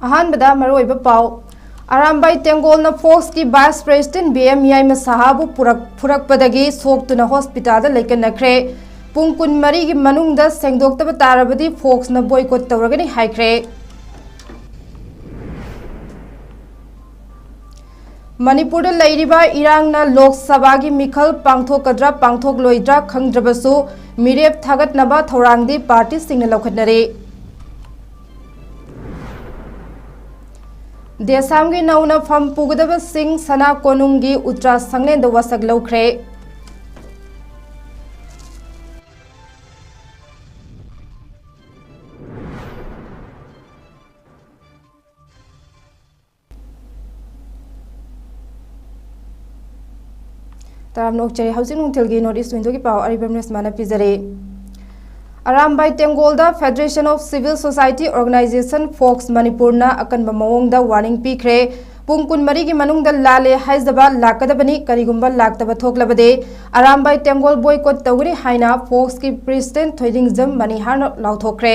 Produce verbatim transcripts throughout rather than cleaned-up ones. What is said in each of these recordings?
ꯑꯍꯥꯟꯕꯗ ꯃꯔꯨꯑꯣꯏꯕ ꯄꯥꯎ꯫ ꯑꯔꯥꯝꯕꯥꯏ ꯇꯦꯡꯒꯣꯜꯅ ꯐꯣꯛꯁꯀꯤ vice president B M Yaima ꯁꯍꯥꯕꯨ ꯄꯨꯔꯛ-, ꯐꯨꯔꯛꯄꯗꯒꯤ ꯁꯣꯛꯇꯨꯅ ꯍꯣꯁꯄꯤꯇꯥꯜꯗ ꯂꯩꯀꯠꯅꯈ꯭ꯔꯦ꯫ ꯄꯨꯡ ꯀꯨꯟꯃꯔꯤꯒꯤ ꯃꯅꯨꯡꯗ ꯁꯦꯡꯗꯣꯛꯇꯕ ꯇꯥꯔꯕꯗꯤ ꯐꯣꯛꯁꯅ ꯕꯣꯏꯀꯣꯠ ꯇꯧꯔꯒꯅꯤ ꯍꯥꯏꯈ꯭ꯔꯦ꯫ ꯃꯅꯤꯄꯨꯔꯗ ꯂꯩꯔꯤꯕ ꯏꯔꯥꯡꯅ ꯂꯣꯛ ꯁꯚꯥꯒꯤ ꯃꯤꯈꯜ ꯄꯥꯡꯊꯣꯛꯀꯗ꯭ꯔꯥ ꯄꯥꯡꯊꯣꯛꯂꯣꯏꯗ꯭ꯔꯥ ꯈꯪꯗ꯭ꯔꯕꯁꯨ, ꯃꯤꯔꯦꯞ ꯊꯥꯒꯠꯅꯕ ꯊꯧꯔꯥꯡꯗꯤ ꯄꯥꯔꯇꯤꯁꯤꯡꯅ ꯂꯧꯈꯠꯅꯔꯦ꯫ ꯗꯦꯁꯥꯝꯒꯤ ꯅꯧꯅ ꯐꯝ ꯄꯨꯒꯗꯕꯁꯤꯡ ꯁꯅꯥ ꯀꯣꯅꯨꯡꯒꯤ ꯎꯇ꯭ꯔꯥ ꯁꯪꯂꯦꯟꯗ ꯋꯥꯁꯛ ꯂꯧꯈ꯭ꯔꯦ꯫ ꯇꯔꯥꯝꯅ ꯑꯣꯛꯆꯔꯤ꯫ ꯍꯧꯖꯤꯛ ꯅꯨꯡꯊꯤꯜꯒꯤ North East Window ꯒꯤ ꯄꯥꯎ ꯑꯔꯤꯕꯝ ꯔꯦꯁꯃꯥꯅ ꯄꯤꯖꯔꯤ꯫ ꯑꯔꯥꯝꯕꯥꯏ ꯇꯦꯡꯒꯣꯜꯗ Federation of Civil Society Organisation, FOCS ꯃꯅꯤꯄꯨꯔꯅ ꯑꯀꯟꯕ ꯃꯑꯣꯡꯗ ꯋꯥꯔꯅꯤꯡ ꯄꯤꯈ꯭ꯔꯦ꯫ ꯄꯨꯡ ꯀꯨꯟꯃꯔꯤꯒꯤ ꯃꯅꯨꯡꯗ ꯂꯥꯜꯂꯦ ꯍꯥꯏꯖꯕ ꯂꯥꯛꯀꯗꯕꯅꯤ, ꯀꯔꯤꯒꯨꯝꯕ ꯂꯥꯛꯇꯕ ꯊꯣꯛꯂꯕꯗꯤ ꯑꯔꯥꯝꯕꯥꯏ ꯇꯦꯡꯒꯣꯜ ꯕꯣꯏꯀꯣꯠ ꯇꯧꯒꯅꯤ ꯍꯥꯏꯅ ꯐꯣꯛꯁꯀꯤ ꯄ꯭ꯔꯦꯁꯤꯗꯦꯟꯠ ꯊꯣꯏꯗꯤꯡꯖꯝ ꯃꯅꯤꯍꯥꯔꯅ ꯂꯥꯎꯊꯣꯛꯈ꯭ꯔꯦ꯫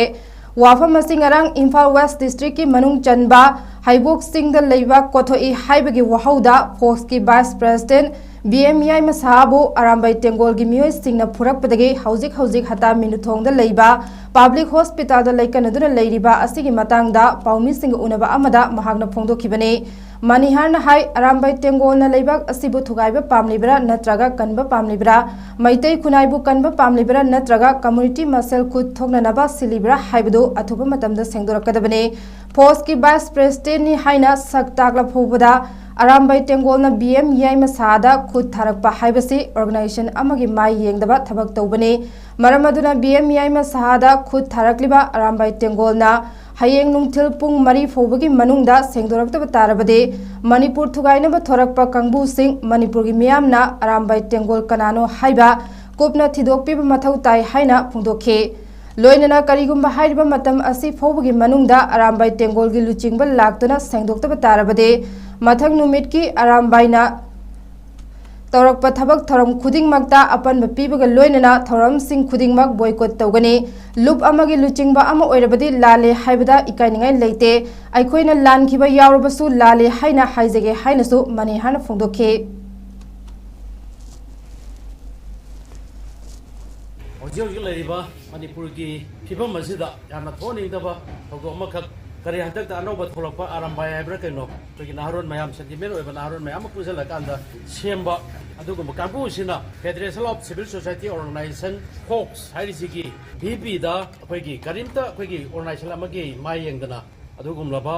ꯋꯥꯐꯝ ꯑꯁꯤ ꯉꯔꯥꯡ ꯏꯝꯐꯥꯜ ꯋꯦꯁ ꯗꯤꯁꯇ꯭ꯔꯤꯛꯀꯤ ꯃꯅꯨꯡ ꯆꯟꯕ ꯍꯩꯕꯣꯛ ꯆꯤꯡꯗ ꯂꯩꯕ ꯀꯣꯊꯣꯛꯏ ꯍꯥꯏꯕꯒꯤ ꯋꯥꯍꯧꯗ ꯐꯣꯛꯁꯀꯤ vice president B M Yaima ꯁꯍꯥꯕꯨ ꯑꯔꯥꯝꯕꯥꯏ ꯇꯦꯡꯒꯣꯜꯒꯤ ꯃꯤꯑꯣꯏꯁꯤꯡꯅ ꯐꯨꯔꯛꯄꯗꯒꯤ ꯍꯧꯖꯤꯛ ꯍꯧꯖꯤꯛ ꯍꯇꯥ ꯃꯤꯅꯨꯊꯣꯡꯗ ꯂꯩꯕ ꯄꯕ꯭ꯂꯤꯛ ꯍꯣꯁꯄꯤꯇꯥꯜꯗ ꯂꯩꯀꯠꯅꯗꯨꯅ ꯂꯩꯔꯤꯕ ꯑꯁꯤꯒꯤ ꯃꯇꯥꯡꯗ ꯄꯥꯎꯃꯤꯁꯤꯡꯒ ꯎꯅꯕ ꯑꯃꯗ ꯃꯍꯥꯛꯅ ꯐꯣꯡꯗꯣꯛꯈꯤꯕꯅꯤ꯫ ꯃꯅꯤꯍꯥꯔꯅ ꯍꯥꯏ, ꯑꯔꯥꯝꯕꯥꯏ ꯇꯦꯡꯒꯣꯜꯅ ꯂꯩꯕꯥꯛ ꯑꯁꯤꯕꯨ ꯊꯨꯒꯥꯏꯕ ꯄꯥꯝꯂꯤꯕ꯭ꯔꯥ ꯅꯠꯇ꯭ꯔꯒ ꯀꯟꯕ ꯄꯥꯝꯂꯤꯕ꯭ꯔꯥ? ꯃꯩꯇꯩ ꯈꯨꯟꯅꯥꯏꯕꯨ ꯀꯟꯕ ꯄꯥꯝꯂꯤꯕ꯭ꯔꯥ ꯅꯠꯇ꯭ꯔꯒ ꯀꯝꯃ꯭ꯌꯨꯅꯤꯇꯤ ꯃꯁꯦꯜ ꯈꯨꯠ ꯊꯣꯛꯅꯅꯕ ꯁꯤꯜꯂꯤꯕ꯭ꯔꯥ ꯍꯥꯏꯕꯗꯨ ꯑꯊꯨꯕ ꯃꯇꯝꯗ ꯁꯦꯡꯗꯣꯔꯛꯀꯗꯕꯅꯤ꯫ ꯐꯣꯛꯁꯀꯤ ꯚꯥꯏꯁ ꯄ꯭ꯔꯦꯁꯤꯗꯦꯟꯠꯅꯤ ꯍꯥꯏꯅ ꯁꯛ ꯇꯥꯛꯂ ꯐꯥꯎꯕꯗ ꯑꯔꯥꯝꯕꯥꯏ ꯇꯦꯡꯒꯣꯜꯅ ꯕꯤ ꯑꯦꯝ ꯌꯥꯏꯃ ꯁꯍꯥꯗ ꯈꯨꯠ ꯊꯥꯔꯛꯄ ꯍꯥꯏꯕꯁꯤ ꯑꯣꯔꯒꯅꯥꯏꯖꯦꯁꯟ ꯑꯃꯒꯤ ꯃꯥꯏ ꯌꯦꯡꯗꯕ ꯊꯕꯛ ꯇꯧꯕꯅꯤ꯫ ꯃꯔꯝ ꯑꯗꯨꯅ ꯕꯤ ꯑꯦꯝ ꯌꯥꯏꯃ ꯁꯍꯥꯗ ꯈꯨꯠ ꯊꯥꯔꯛꯂꯤꯕ ꯑꯔꯥꯝꯕꯥꯏ ꯇꯦꯡꯒꯣꯜꯅ ꯍꯌꯦꯡ ꯅꯨꯡꯊꯤꯜ ꯄꯨꯡ ꯃꯔꯤ ꯐꯥꯎꯕꯒꯤ ꯃꯅꯨꯡꯗ ꯁꯦꯡꯗꯣꯔꯛꯇꯕ ꯇꯥꯔꯕꯗꯤ ꯃꯅꯤꯄꯨꯔ ꯊꯨꯒꯥꯏꯅꯕ ꯊꯣꯔꯛꯄ ꯀꯥꯡꯕꯨꯁꯤꯡ ꯃꯅꯤꯄꯨꯔꯒꯤ ꯃꯤꯌꯥꯝꯅ ꯑꯔꯥꯝꯕꯥꯏ ꯇꯦꯡꯒꯣꯜ ꯀꯅꯥꯅꯣ ꯍꯥꯏꯕ ꯀꯨꯞꯅ ꯊꯤꯗꯣꯛꯄꯤꯕ ꯃꯊꯧ ꯇꯥꯏ ꯍꯥꯏꯅ ꯐꯣꯡꯗꯣꯛꯈꯤ꯫ ꯂꯣꯏꯅꯅ ꯀꯔꯤꯒꯨꯝꯕ ꯍꯥꯏꯔꯤꯕ ꯃꯇꯝ ꯑꯁꯤ ꯐꯥꯎꯕꯒꯤ ꯃꯅꯨꯡꯗ ꯑꯔꯥꯝꯕꯥꯏ ꯇꯦꯡꯒꯣꯜꯒꯤ ꯂꯨꯆꯤꯡꯕ ꯂꯥꯛꯇꯨꯅ ꯁꯦꯡꯗꯣꯛꯇꯕ ꯇꯥꯔꯕꯗꯤ ꯃꯊꯪ ꯅꯨꯃꯤꯠꯀꯤ ꯑꯔꯥꯝꯕꯥꯏꯅ ꯇꯧꯔꯛꯄ ꯊꯕꯛ ꯊꯧꯔꯝ ꯈꯨꯗꯤꯡꯃꯛꯇ ꯑꯄꯟꯕ ꯄꯤꯕꯒ ꯂꯣꯏꯅꯅ ꯊꯧꯔꯝꯁꯤꯡ ꯈꯨꯗꯤꯡꯃꯛ ꯕꯣꯏꯀꯣꯠ ꯇꯧꯒꯅꯤ꯫ ꯂꯨꯞ ꯑꯃꯒꯤ ꯂꯨꯆꯤꯡꯕ ꯑꯃ ꯑꯣꯏꯔꯕꯗꯤ ꯂꯥꯜꯂꯦ ꯍꯥꯏꯕꯗ ꯏꯀꯥꯏꯅꯤꯡꯉꯥꯏ ꯂꯩꯇꯦ꯫ ꯑꯩꯈꯣꯏꯅ ꯂꯥꯟꯈꯤꯕ ꯌꯥꯎꯔꯕꯁꯨ ꯂꯥꯜꯂꯦ ꯍꯥꯏꯅ ꯍꯥꯏꯖꯒꯦ ꯍꯥꯏꯅꯁꯨ ꯃꯅꯤꯍꯥꯅ ꯐꯣꯡꯗꯣꯛꯈꯤ꯫ ꯍꯧꯖꯤꯛ ꯍꯧꯖꯤꯛ ꯂꯩꯔꯤꯕ ꯃꯅꯤꯄꯨꯔꯒꯤ ꯐꯤꯕꯝ ꯑꯁꯤꯗ ꯌꯥꯝꯅ ꯊꯣꯛꯍꯟꯅꯤꯡꯗꯕ ꯊꯧꯗꯣꯛ ꯑꯃꯈꯛ, ꯀꯔꯤ, ꯍꯟꯗꯛꯇ ꯑꯅꯧꯕ ꯊꯣꯛꯂꯛꯄ ꯑꯔꯥꯝꯕꯥꯏ ꯍꯥꯏꯕ꯭ꯔꯥ ꯀꯩꯅꯣ, ꯑꯩꯈꯣꯏꯒꯤ ꯅꯍꯥꯔꯣꯟ ꯃꯌꯥꯝ, ꯁꯦꯟꯇꯤꯃꯦꯟ ꯑꯣꯏꯕ ꯅꯍꯥꯔꯣꯟ ꯃꯌꯥꯝ ꯑꯃ ꯄꯨꯟꯁꯤꯜꯂꯀꯥꯟꯗ ꯁꯦꯝꯕ ꯑꯗꯨꯒꯨꯝꯕ ꯀꯥꯡꯕꯨꯁꯤꯅ Federation of Civil Society Organization, FOCS ꯍꯥꯏꯔꯤꯁꯤꯒꯤ ꯚꯤ ꯄꯤꯗ ꯑꯩꯈꯣꯏꯒꯤ ꯀꯔꯤꯝꯇ ꯑꯩꯈꯣꯏꯒꯤ ꯑꯣꯔꯒꯅꯥꯏꯖꯦꯁꯟ ꯑꯃꯒꯤ ꯃꯥꯏ ꯌꯦꯡꯗꯅ ꯑꯗꯨꯒꯨꯝꯂꯕ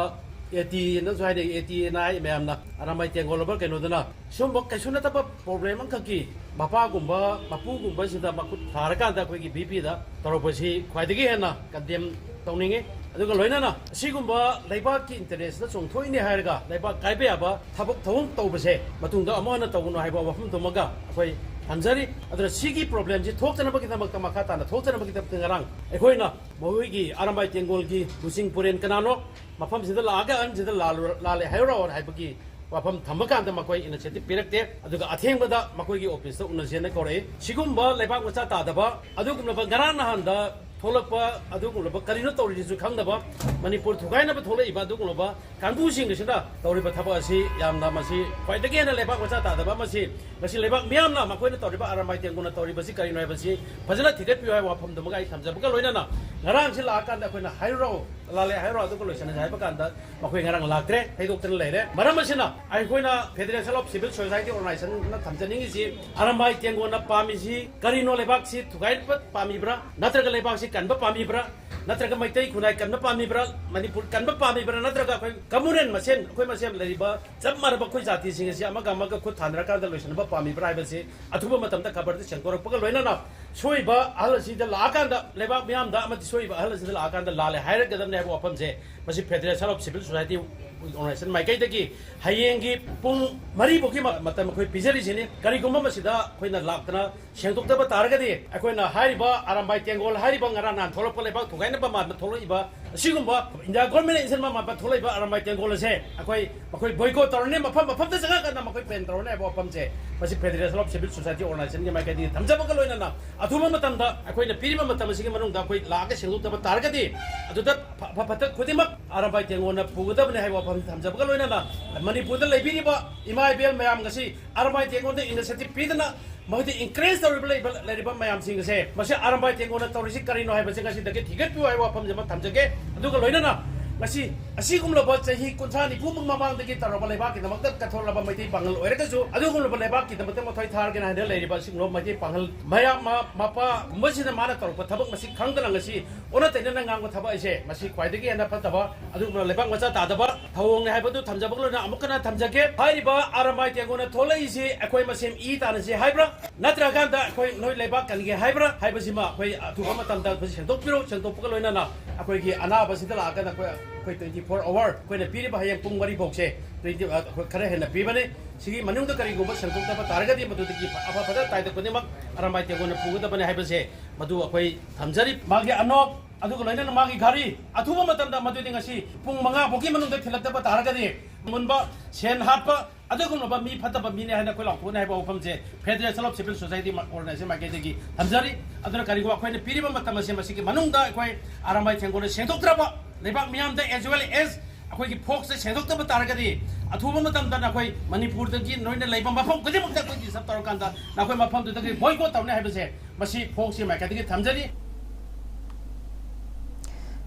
ꯑꯦ ꯇꯤ ꯑꯦꯅꯁꯨ ꯍꯥꯏꯅꯩ, ꯑꯦ ꯇꯤ ꯑꯦꯅ ꯍꯥꯏ ꯃꯌꯥꯝꯅ, ꯑꯔꯥꯝꯕꯥꯏ ꯇꯦꯡꯒꯣꯜ ꯂꯕꯔ ꯀꯩꯅꯣꯗꯨꯅ ꯁꯤꯒꯨꯝꯕ ꯀꯩꯁꯨ ꯅꯠꯇꯕ ꯄ꯭ꯔꯣꯕ꯭ꯂꯦꯝ ꯑꯃꯈꯛꯀꯤ ꯃꯄꯥꯒꯨꯝꯕ ꯃꯄꯨꯒꯨꯝꯕꯁꯤꯗ ꯃꯈꯨꯠ ꯊꯥꯔꯀꯥꯟꯗ ꯑꯩꯈꯣꯏꯒꯤ ꯚꯤ ꯄꯤꯗ ꯇꯧꯔꯛꯄꯁꯤ ꯈ꯭ꯋꯥꯏꯗꯒꯤ ꯍꯦꯟꯅ ꯀꯟꯗꯦꯝ ꯇꯧꯅꯤꯡꯉꯤ꯫ ꯑꯗꯨꯒ ꯂꯣꯏꯅꯅ ꯑꯁꯤꯒꯨꯝꯕ ꯂꯩꯕꯥꯛꯀꯤ ꯏꯟꯇꯔꯦꯁꯇ ꯆꯣꯡꯊꯣꯛꯏꯅꯦ ꯍꯥꯏꯔꯒ ꯂꯩꯕꯥꯛ ꯀꯥꯏꯕ ꯌꯥꯕ ꯊꯕꯛ ꯊꯧꯑꯣꯡ ꯇꯧꯕꯁꯦ ꯃꯇꯨꯡꯗ ꯑꯃꯨꯛ ꯍꯟꯅ ꯇꯧꯒꯅꯨ ꯍꯥꯏꯕ ꯋꯥꯐꯝꯗꯨꯃꯒ ꯑꯩꯈꯣꯏ ꯊꯝꯖꯔꯤ꯫ ꯑꯗꯨꯅ ꯁꯤꯒꯤ ꯄ꯭ꯔꯣꯕ꯭ꯂꯦꯝꯁꯤ ꯊꯣꯛꯇꯅꯕꯒꯤꯗꯃꯛꯇ, ꯃꯈꯥ ꯇꯥꯅ ꯊꯣꯛꯇꯅꯕꯒꯤꯗꯃꯛꯇ ꯉꯔꯥꯡ ꯑꯩꯈꯣꯏꯅ ꯃꯈꯣꯏꯒꯤ ꯑꯔꯥꯝꯕꯥꯏ ꯇꯦꯡꯒꯣꯜꯒꯤ ꯂꯨꯆꯤꯡ ꯄꯨꯔꯦꯟ ꯀꯅꯥꯅꯣ, ꯃꯐꯝꯁꯤꯗ ꯂꯥꯛꯑꯒ ꯑꯍꯟꯁꯤꯗ ꯂꯥꯜꯂꯨ-, ꯂꯥꯜꯂꯦ ꯍꯥꯏꯔꯨꯔꯣ ꯍꯥꯏꯕꯒꯤ ꯋꯥꯐꯝ ꯊꯝꯕ ꯀꯥꯟꯗ ꯃꯈꯣꯏ ꯏꯅꯤꯁꯤꯌꯦꯇꯤꯚ ꯄꯤꯔꯛꯇꯦ꯫ ꯑꯗꯨꯒ ꯑꯊꯦꯡꯕꯗ ꯃꯈꯣꯏꯒꯤ ꯑꯣꯐꯤꯁꯇ ꯎꯅꯁꯦꯅ ꯀꯧꯔꯛꯏ꯫ ꯁꯤꯒꯨꯝꯕ ꯂꯩꯕꯥꯛ ꯃꯆꯥ ꯇꯥꯗꯕ, ꯑꯗꯨꯒꯨꯝꯂꯕ ꯉꯔꯥꯡ ꯅꯍꯥꯟꯗ ꯊꯣꯛꯂꯛꯄ ꯑꯗꯨꯒꯨꯝꯂꯕ ꯀꯔꯤꯅꯣ ꯇꯧꯔꯤꯁꯤꯁꯨ ꯈꯪꯗꯕ, ꯃꯅꯤꯄꯨꯔ ꯊꯨꯒꯥꯏꯅꯕ ꯊꯣꯛꯂꯛꯏꯕ ꯑꯗꯨꯒꯨꯝꯂꯕ ꯀꯥꯡꯕꯨꯁꯤꯡ ꯑꯁꯤꯅ ꯇꯧꯔꯤꯕ ꯊꯕꯛ ꯑꯁꯤ ꯌꯥꯝꯅ, ꯃꯁꯤ ꯈ꯭ꯋꯥꯏꯗꯒꯤ ꯍꯦꯟꯅ ꯂꯩꯕꯥꯛ ꯃꯆꯥ ꯇꯥꯗꯕ ꯑꯃꯁꯤ ꯉꯁꯤ ꯂꯩꯕꯥꯛ ꯃꯤꯌꯥꯝꯅ ꯃꯈꯣꯏꯅ ꯇꯧꯔꯤꯕ ꯑꯔꯥꯝꯕꯥꯏ ꯇꯦꯡꯒꯣꯜꯅ ꯇꯧꯔꯤꯕꯁꯤ ꯀꯔꯤꯅꯣ ꯍꯥꯏꯕꯁꯤ ꯐꯖꯅ ꯊꯤꯒꯠꯄꯤꯌꯨ ꯍꯥꯏꯕ ꯋꯥꯐꯝꯗꯨꯃꯒ ꯑꯩ ꯊꯝꯖꯕꯒ ꯂꯣꯏꯅꯅ ꯉꯔꯥꯡꯁꯤ ꯂꯥꯛꯑꯀꯥꯟꯗ ꯑꯩꯈꯣꯏꯅ ꯍꯥꯏꯔꯨꯔꯣ, ꯂꯥꯜꯂꯦ ꯍꯥꯏꯔꯣ, ꯑꯗꯨꯒ ꯂꯣꯏꯁꯤꯟꯅꯁꯦ ꯍꯥꯏꯕ ꯀꯥꯟꯗ ꯃꯈꯣꯏ ꯉꯔꯥꯡ ꯂꯥꯛꯇ꯭ꯔꯦ, ꯊꯩꯗꯣꯛꯇꯅ ꯂꯩꯔꯦ꯫ ꯃꯔꯝ ꯑꯁꯤꯅ ꯑꯩꯈꯣꯏꯅ Federation of Civil Society Organizationꯅ ꯊꯝꯖꯅꯤꯡꯉꯤꯁꯤ, Arambai ꯇꯦꯡꯒꯣꯜꯅ ꯄꯥꯝꯃꯤꯁꯤ ꯀꯔꯤꯅꯣ? ꯂꯩꯕꯥꯛꯁꯤ ꯊꯨꯒꯥꯏꯕ ꯄꯥꯝꯃꯤꯕ꯭ꯔꯥ, ꯅꯠꯇ꯭ꯔꯒ ꯂꯩꯕꯥꯛꯁꯤ ꯀꯟꯕ ꯄꯥꯝꯃꯤꯕ꯭ꯔꯥ, ꯅꯠꯇ꯭ꯔꯒ ꯃꯩꯇꯩ ꯈꯨꯟꯅꯥꯏ ꯀꯟꯕ ꯄꯥꯝꯃꯤꯕ꯭ꯔꯥ, ꯃꯅꯤꯄꯨꯔ ꯀꯟꯕ ꯄꯥꯝꯃꯤꯕ꯭ꯔꯥ, ꯅꯠꯇ꯭ꯔꯒ ꯑꯩꯈꯣꯏ ꯀꯝꯃꯨꯅꯦꯜ ꯃꯁꯦꯟ, ꯑꯩꯈꯣꯏ ꯃꯁꯦꯟ ꯂꯩꯔꯤꯕ ꯆꯞ ꯃꯥꯟꯅꯕ ꯑꯩꯈꯣꯏ ꯖꯥꯇꯤꯁꯤꯡ ꯑꯁꯤ ꯑꯃꯒ ꯑꯃꯒ ꯈꯨꯠ ꯊꯥꯅꯔꯀꯥꯟꯗ ꯂꯣꯏꯁꯤꯟꯅꯕ ꯄꯥꯝꯃꯤꯕ꯭ꯔꯥ ꯍꯥꯏꯕꯁꯤ ꯑꯊꯨꯕ ꯃꯇꯝꯗ ꯈꯕꯔꯗ ꯁꯦꯡꯗꯣꯔꯛꯄꯒ ꯂꯣꯏꯅꯅ ꯁꯣꯏꯕ ꯑꯍꯜ ꯑꯁꯤꯗ ꯂꯥꯛꯑꯀꯥꯟꯗ, ꯂꯩꯕꯥꯛ ꯃꯤꯌꯥꯝꯗ ꯑꯃꯗꯤ ꯁꯣꯏꯕ ꯑꯍꯜ ꯑꯁꯤꯗ ꯂꯥꯛꯑꯀꯥꯟꯗ ꯂꯥꯜꯂꯦ ꯍꯥꯏꯔꯒꯗꯕꯅꯤ ꯍꯥꯏꯕ ꯋꯥꯐꯝꯁꯦ ꯃꯁꯤ Federation of Civil Society Organization ꯃꯥꯏꯀꯩꯗꯒꯤ ꯍꯌꯦꯡꯒꯤ ꯄꯨꯡ ꯃꯔꯤ ꯐꯥꯎꯒꯤ ꯃ-, ꯃꯇꯝ ꯑꯩꯈꯣꯏ ꯄꯤꯖꯔꯤꯁꯤꯅꯤ꯫ ꯀꯔꯤꯒꯨꯝꯕ ꯃꯁꯤꯗ ꯑꯩꯈꯣꯏꯅ ꯂꯥꯛꯇꯅ ꯁꯦꯡꯗꯣꯛꯇꯕ ꯇꯥꯔꯒꯗꯤ ꯑꯩꯈꯣꯏꯅ ꯍꯥꯏꯔꯤꯕ ꯑꯔꯥꯝꯕꯥꯏ ꯇꯦꯡꯒꯣꯜ ꯍꯥꯏꯔꯤꯕ ꯉꯔꯥꯡ ꯅꯍꯥꯟ ꯊꯣꯛꯂꯛꯄ ꯂꯩꯕꯥꯛ ꯊꯨꯒꯥꯏꯅꯕ ꯃꯥꯟꯕ ꯊꯣꯛꯂꯛꯏꯕ ꯁꯤꯒꯨꯝꯕ ꯏꯟꯗꯤꯌꯥ ꯒꯣꯔꯃꯦꯟꯅ ꯏꯟꯁꯤꯟꯕ ꯃꯥꯟꯕ ꯊꯣꯛꯂꯛꯏꯕ ꯑꯔꯥꯝꯕꯥꯏ ꯇꯦꯡꯒꯣꯜ ꯑꯁꯦ ꯑꯩꯈꯣꯏ ꯃꯈꯣꯏ ꯕꯣꯏꯀꯣꯠ ꯇꯧꯔꯅꯤ, ꯃꯐꯝ ꯃꯐꯝꯗ ꯆꯪꯉꯀꯥꯟꯗ ꯃꯈꯣꯏ ꯕꯦꯟ ꯇꯧꯔꯅꯤ ꯍꯥꯏꯕ ꯋꯥꯐꯝꯁꯦ ꯃꯁꯤ Federation of Civil Society Organization ꯒꯤ ꯃꯥꯏꯀꯩꯗꯒꯤ ꯊꯝꯖꯕꯒ ꯂꯣꯏꯅꯅ ꯑꯊꯨꯕ ꯃꯇꯝꯗ ꯑꯩꯈꯣꯏꯅ ꯄꯤꯔꯤꯕ ꯃꯇꯝ ꯑꯁꯤꯒꯤ ꯃꯅꯨꯡꯗ ꯑꯩꯈꯣꯏ ꯂꯥꯛꯑꯒ ꯁꯦꯡꯗꯣꯛꯇꯕ ꯇꯥꯔꯒꯗꯤ ꯑꯗꯨꯗ ꯐ-, ꯐ-, ꯐꯠꯇ ꯈꯨꯗꯤꯡꯃꯛ ꯑꯔꯥꯝꯕꯥꯏ ꯇꯦꯡꯒꯣꯜꯅ ꯄꯨꯒꯗꯕꯅꯤ ꯍꯥꯏꯕ ꯋꯥꯐꯝ ꯊꯝꯖꯕꯒ ꯂꯣꯏꯅꯅ ꯃꯅꯤꯄꯨꯔꯗ ꯂꯩꯕꯤꯔꯤꯕ ꯏꯃꯥ ꯏꯕꯦꯜ ꯃꯌꯥꯝ ꯉꯁꯤ ꯑꯔꯥꯝꯕꯥꯏ ꯇꯦꯡꯒꯣꯜꯗ initiative ꯄꯤꯗꯅ ꯃꯈꯣꯏꯗ encourage ꯇꯧꯔꯤꯕ ꯂꯩꯕ, ꯂꯩꯔꯤꯕ ꯃꯌꯥꯝꯁꯤꯡ ꯑꯁꯦ ꯃꯁꯤ ꯑꯔꯥꯝꯕꯥꯏ ꯇꯦꯡꯒꯣꯜꯅ ꯇꯧꯔꯤꯁꯤ ꯀꯔꯤꯅꯣ ꯍꯥꯏꯕꯁꯤ ꯉꯁꯤꯗꯒꯤ ꯊꯤꯒꯠꯄꯤꯌꯨ ꯍꯥꯏꯕ ꯋꯥꯐꯝꯁꯤ ꯑꯃ ꯊꯝꯖꯒꯦ꯫ ꯑꯗꯨꯒ ꯂꯣꯏꯅꯅ ꯉꯁꯤ ꯑꯁꯤꯒꯨꯝꯂꯕ ꯆꯍꯤ ꯀꯨꯟꯊ꯭ꯔꯥ ꯅꯤꯐꯨꯃꯨꯛ ꯃꯃꯥꯡꯗꯒꯤ ꯇꯧꯔꯕ ꯂꯩꯕꯥꯛꯀꯤꯗꯃꯛꯇ ꯀꯠꯊꯣꯛꯂꯕ ꯃꯩꯇꯩ ꯄꯥꯉꯜ ꯑꯣꯏꯔꯒꯁꯨ ꯑꯗꯨꯒꯨꯝꯂꯕ ꯂꯩꯕꯥꯛꯀꯤꯗꯃꯛꯇ ꯃꯊ꯭ꯋꯥꯏ ꯊꯥꯔꯒꯦꯅ ꯍꯥꯏꯅ ꯂꯩꯔꯤꯕ ꯑꯁꯤꯒꯨꯝꯂꯕ ꯃꯩꯇꯩ ꯄꯥꯉꯜ ꯃꯌꯥꯝ ꯃ-, ꯃꯄꯥꯒꯨꯝꯕꯁꯤꯅ ꯃꯥꯅ ꯇꯧꯔꯛꯄ ꯊꯕꯛ ꯃꯁꯤ ꯈꯪꯗꯅ ꯉꯁꯤ ꯑꯣꯟꯅ ꯇꯩꯅꯅ ꯉꯥꯡꯕ ꯊꯕꯛ ꯑꯁꯦ ꯃꯁꯤ ꯈ꯭ꯋꯥꯏꯗꯒꯤ ꯍꯦꯟꯅ ꯐꯠꯇꯕ ꯑꯗꯨꯒꯨꯝꯂꯕ ꯂꯩꯕꯥꯛ ꯃꯆꯥ ꯇꯥꯗꯕ ꯊꯧꯑꯣꯡꯅꯤ ꯍꯥꯏꯕꯗꯨ ꯊꯝꯖꯕꯒ ꯂꯣꯏꯅꯅ ꯑꯃꯨꯛ ꯍꯟꯅ ꯊꯝꯖꯒꯦ꯫ ꯍꯥꯏꯔꯤꯕ ꯑꯔꯥꯝꯕꯥꯏ ꯇꯦꯡꯒꯣꯜꯅ ꯊꯣꯛꯂꯛꯏꯁꯤ ꯑꯩꯈꯣꯏ ꯃꯁꯦꯟ ꯏ ꯇꯥꯟꯅꯁꯤ ꯍꯥꯏꯕ꯭ꯔꯥ? ꯅꯠꯇ꯭ꯔꯀꯥꯟꯗ ꯑꯩꯈꯣꯏ ꯅꯣꯏ ꯂꯩꯕꯥꯛ ꯀꯟꯒꯦ ꯍꯥꯏꯕ꯭ꯔꯥ ꯍꯥꯏꯕꯁꯤꯃ ꯑꯩꯈꯣꯏ ꯑꯊꯨꯕ ꯃꯇꯝꯗ ꯑꯩꯈꯣꯏ ꯁꯦꯡꯗꯣꯛꯄꯤꯔꯣ꯫ ꯁꯦꯡꯗꯣꯛꯄꯒ ꯂꯣꯏꯅꯅ ꯑꯩꯈꯣꯏꯒꯤ ꯑꯅꯥꯕꯁꯤꯗ ꯂꯥꯛꯑꯒꯅ ꯑꯩꯈꯣꯏ, ꯑꯩꯈꯣꯏ twenty four hour ꯑꯩꯈꯣꯏꯅ ꯄꯤꯔꯤꯕ ꯍꯌꯦꯡ ꯄꯨꯡ ꯃꯔꯤ ꯐꯥꯎꯁꯦ twenty, ꯑꯩꯈꯣꯏ ꯈꯔ ꯍꯦꯟꯅ ꯄꯤꯕꯅꯤ꯫ ꯁꯤꯒꯤ ꯃꯅꯨꯡꯗ ꯀꯔꯤꯒꯨꯝꯕ ꯁꯦꯡꯗꯣꯛꯇꯕ ꯇꯥꯔꯒꯗꯤ ꯃꯗꯨꯗꯒꯤ ꯑꯐ ꯐꯠꯇ ꯇꯥꯏꯗ ꯈꯨꯗꯤꯡꯃꯛ ꯑꯔꯥꯝꯕꯥꯏ ꯇꯦꯡꯒꯣꯜꯅ ꯄꯨꯒꯗꯕꯅꯤ ꯍꯥꯏꯕꯁꯦ ꯃꯗꯨ ꯑꯩꯈꯣꯏ ꯊꯝꯖꯔꯤ꯫ ꯃꯥꯒꯤ ꯑꯅꯣꯛ ꯑꯗꯨꯒ ꯂꯣꯏꯅꯅ ꯃꯥꯒꯤ ꯘꯔꯤ ꯑꯊꯨꯕ ꯃꯇꯝꯗ ꯃꯗꯨꯗꯤ ꯉꯁꯤ ꯄꯨꯡ ꯃꯉꯥ ꯐꯥꯎꯒꯤ ꯃꯅꯨꯡꯗ ꯊꯤꯜꯂꯛꯇꯕ ꯇꯥꯔꯒꯗꯤ ꯃꯨꯟꯕ, ꯁꯦꯟ ꯍꯥꯠꯄ, ꯑꯗꯨꯒꯨꯝꯂꯕ ꯃꯤ ꯐꯠꯇꯕ ꯃꯤꯅꯤ ꯍꯥꯏꯅ ꯑꯩꯈꯣꯏ ꯂꯥꯎꯊꯣꯛꯅꯤ ꯍꯥꯏꯕ ꯋꯥꯐꯝꯁꯦ Federation of Civil Society Organization ꯃꯥꯏꯀꯩꯗꯒꯤ ꯊꯝꯖꯔꯤ꯫ ꯑꯗꯨꯅ ꯀꯔꯤꯒꯨꯝꯕ ꯑꯩꯈꯣꯏꯅ ꯄꯤꯔꯤꯕ ꯃꯇꯝ ꯑꯁꯤ ꯃꯁꯤꯒꯤ ꯃꯅꯨꯡꯗ ꯑꯩꯈꯣꯏ ꯑꯔꯥꯝꯕꯥꯏ ꯇꯦꯡꯒꯣꯜꯅ ꯁꯦꯡꯗꯣꯛꯇ꯭ꯔꯕ ꯂꯩꯕꯥꯛ ꯃꯤꯌꯥꯝꯗ as well as ꯑꯩꯈꯣꯏꯒꯤ ꯐꯣꯛꯁꯇ ꯁꯦꯡꯗꯣꯛꯇꯕ ꯇꯥꯔꯒꯗꯤ ꯑꯊꯨꯕ ꯃꯇꯝꯗ ꯅꯈꯣꯏ ꯃꯅꯤꯄꯨꯔꯗꯒꯤ ꯅꯣꯏꯅ ꯂꯩꯕ ꯃꯐꯝ ꯈꯨꯗꯤꯡꯃꯛꯇ ꯑꯩꯈꯣꯏ ꯗꯤꯁꯇꯔꯕ ꯇꯧꯔꯀꯥꯟꯗ ꯅꯈꯣꯏ ꯃꯐꯝꯗꯨꯗꯒꯤ ꯕꯣꯏꯀꯣꯠ ꯇꯧꯅꯤ ꯍꯥꯏꯕꯁꯦ ꯃꯁꯤ ꯐꯣꯛꯁꯀꯤ ꯃꯥꯏꯀꯩꯗꯒꯤ ꯊꯝꯖꯔꯤ꯫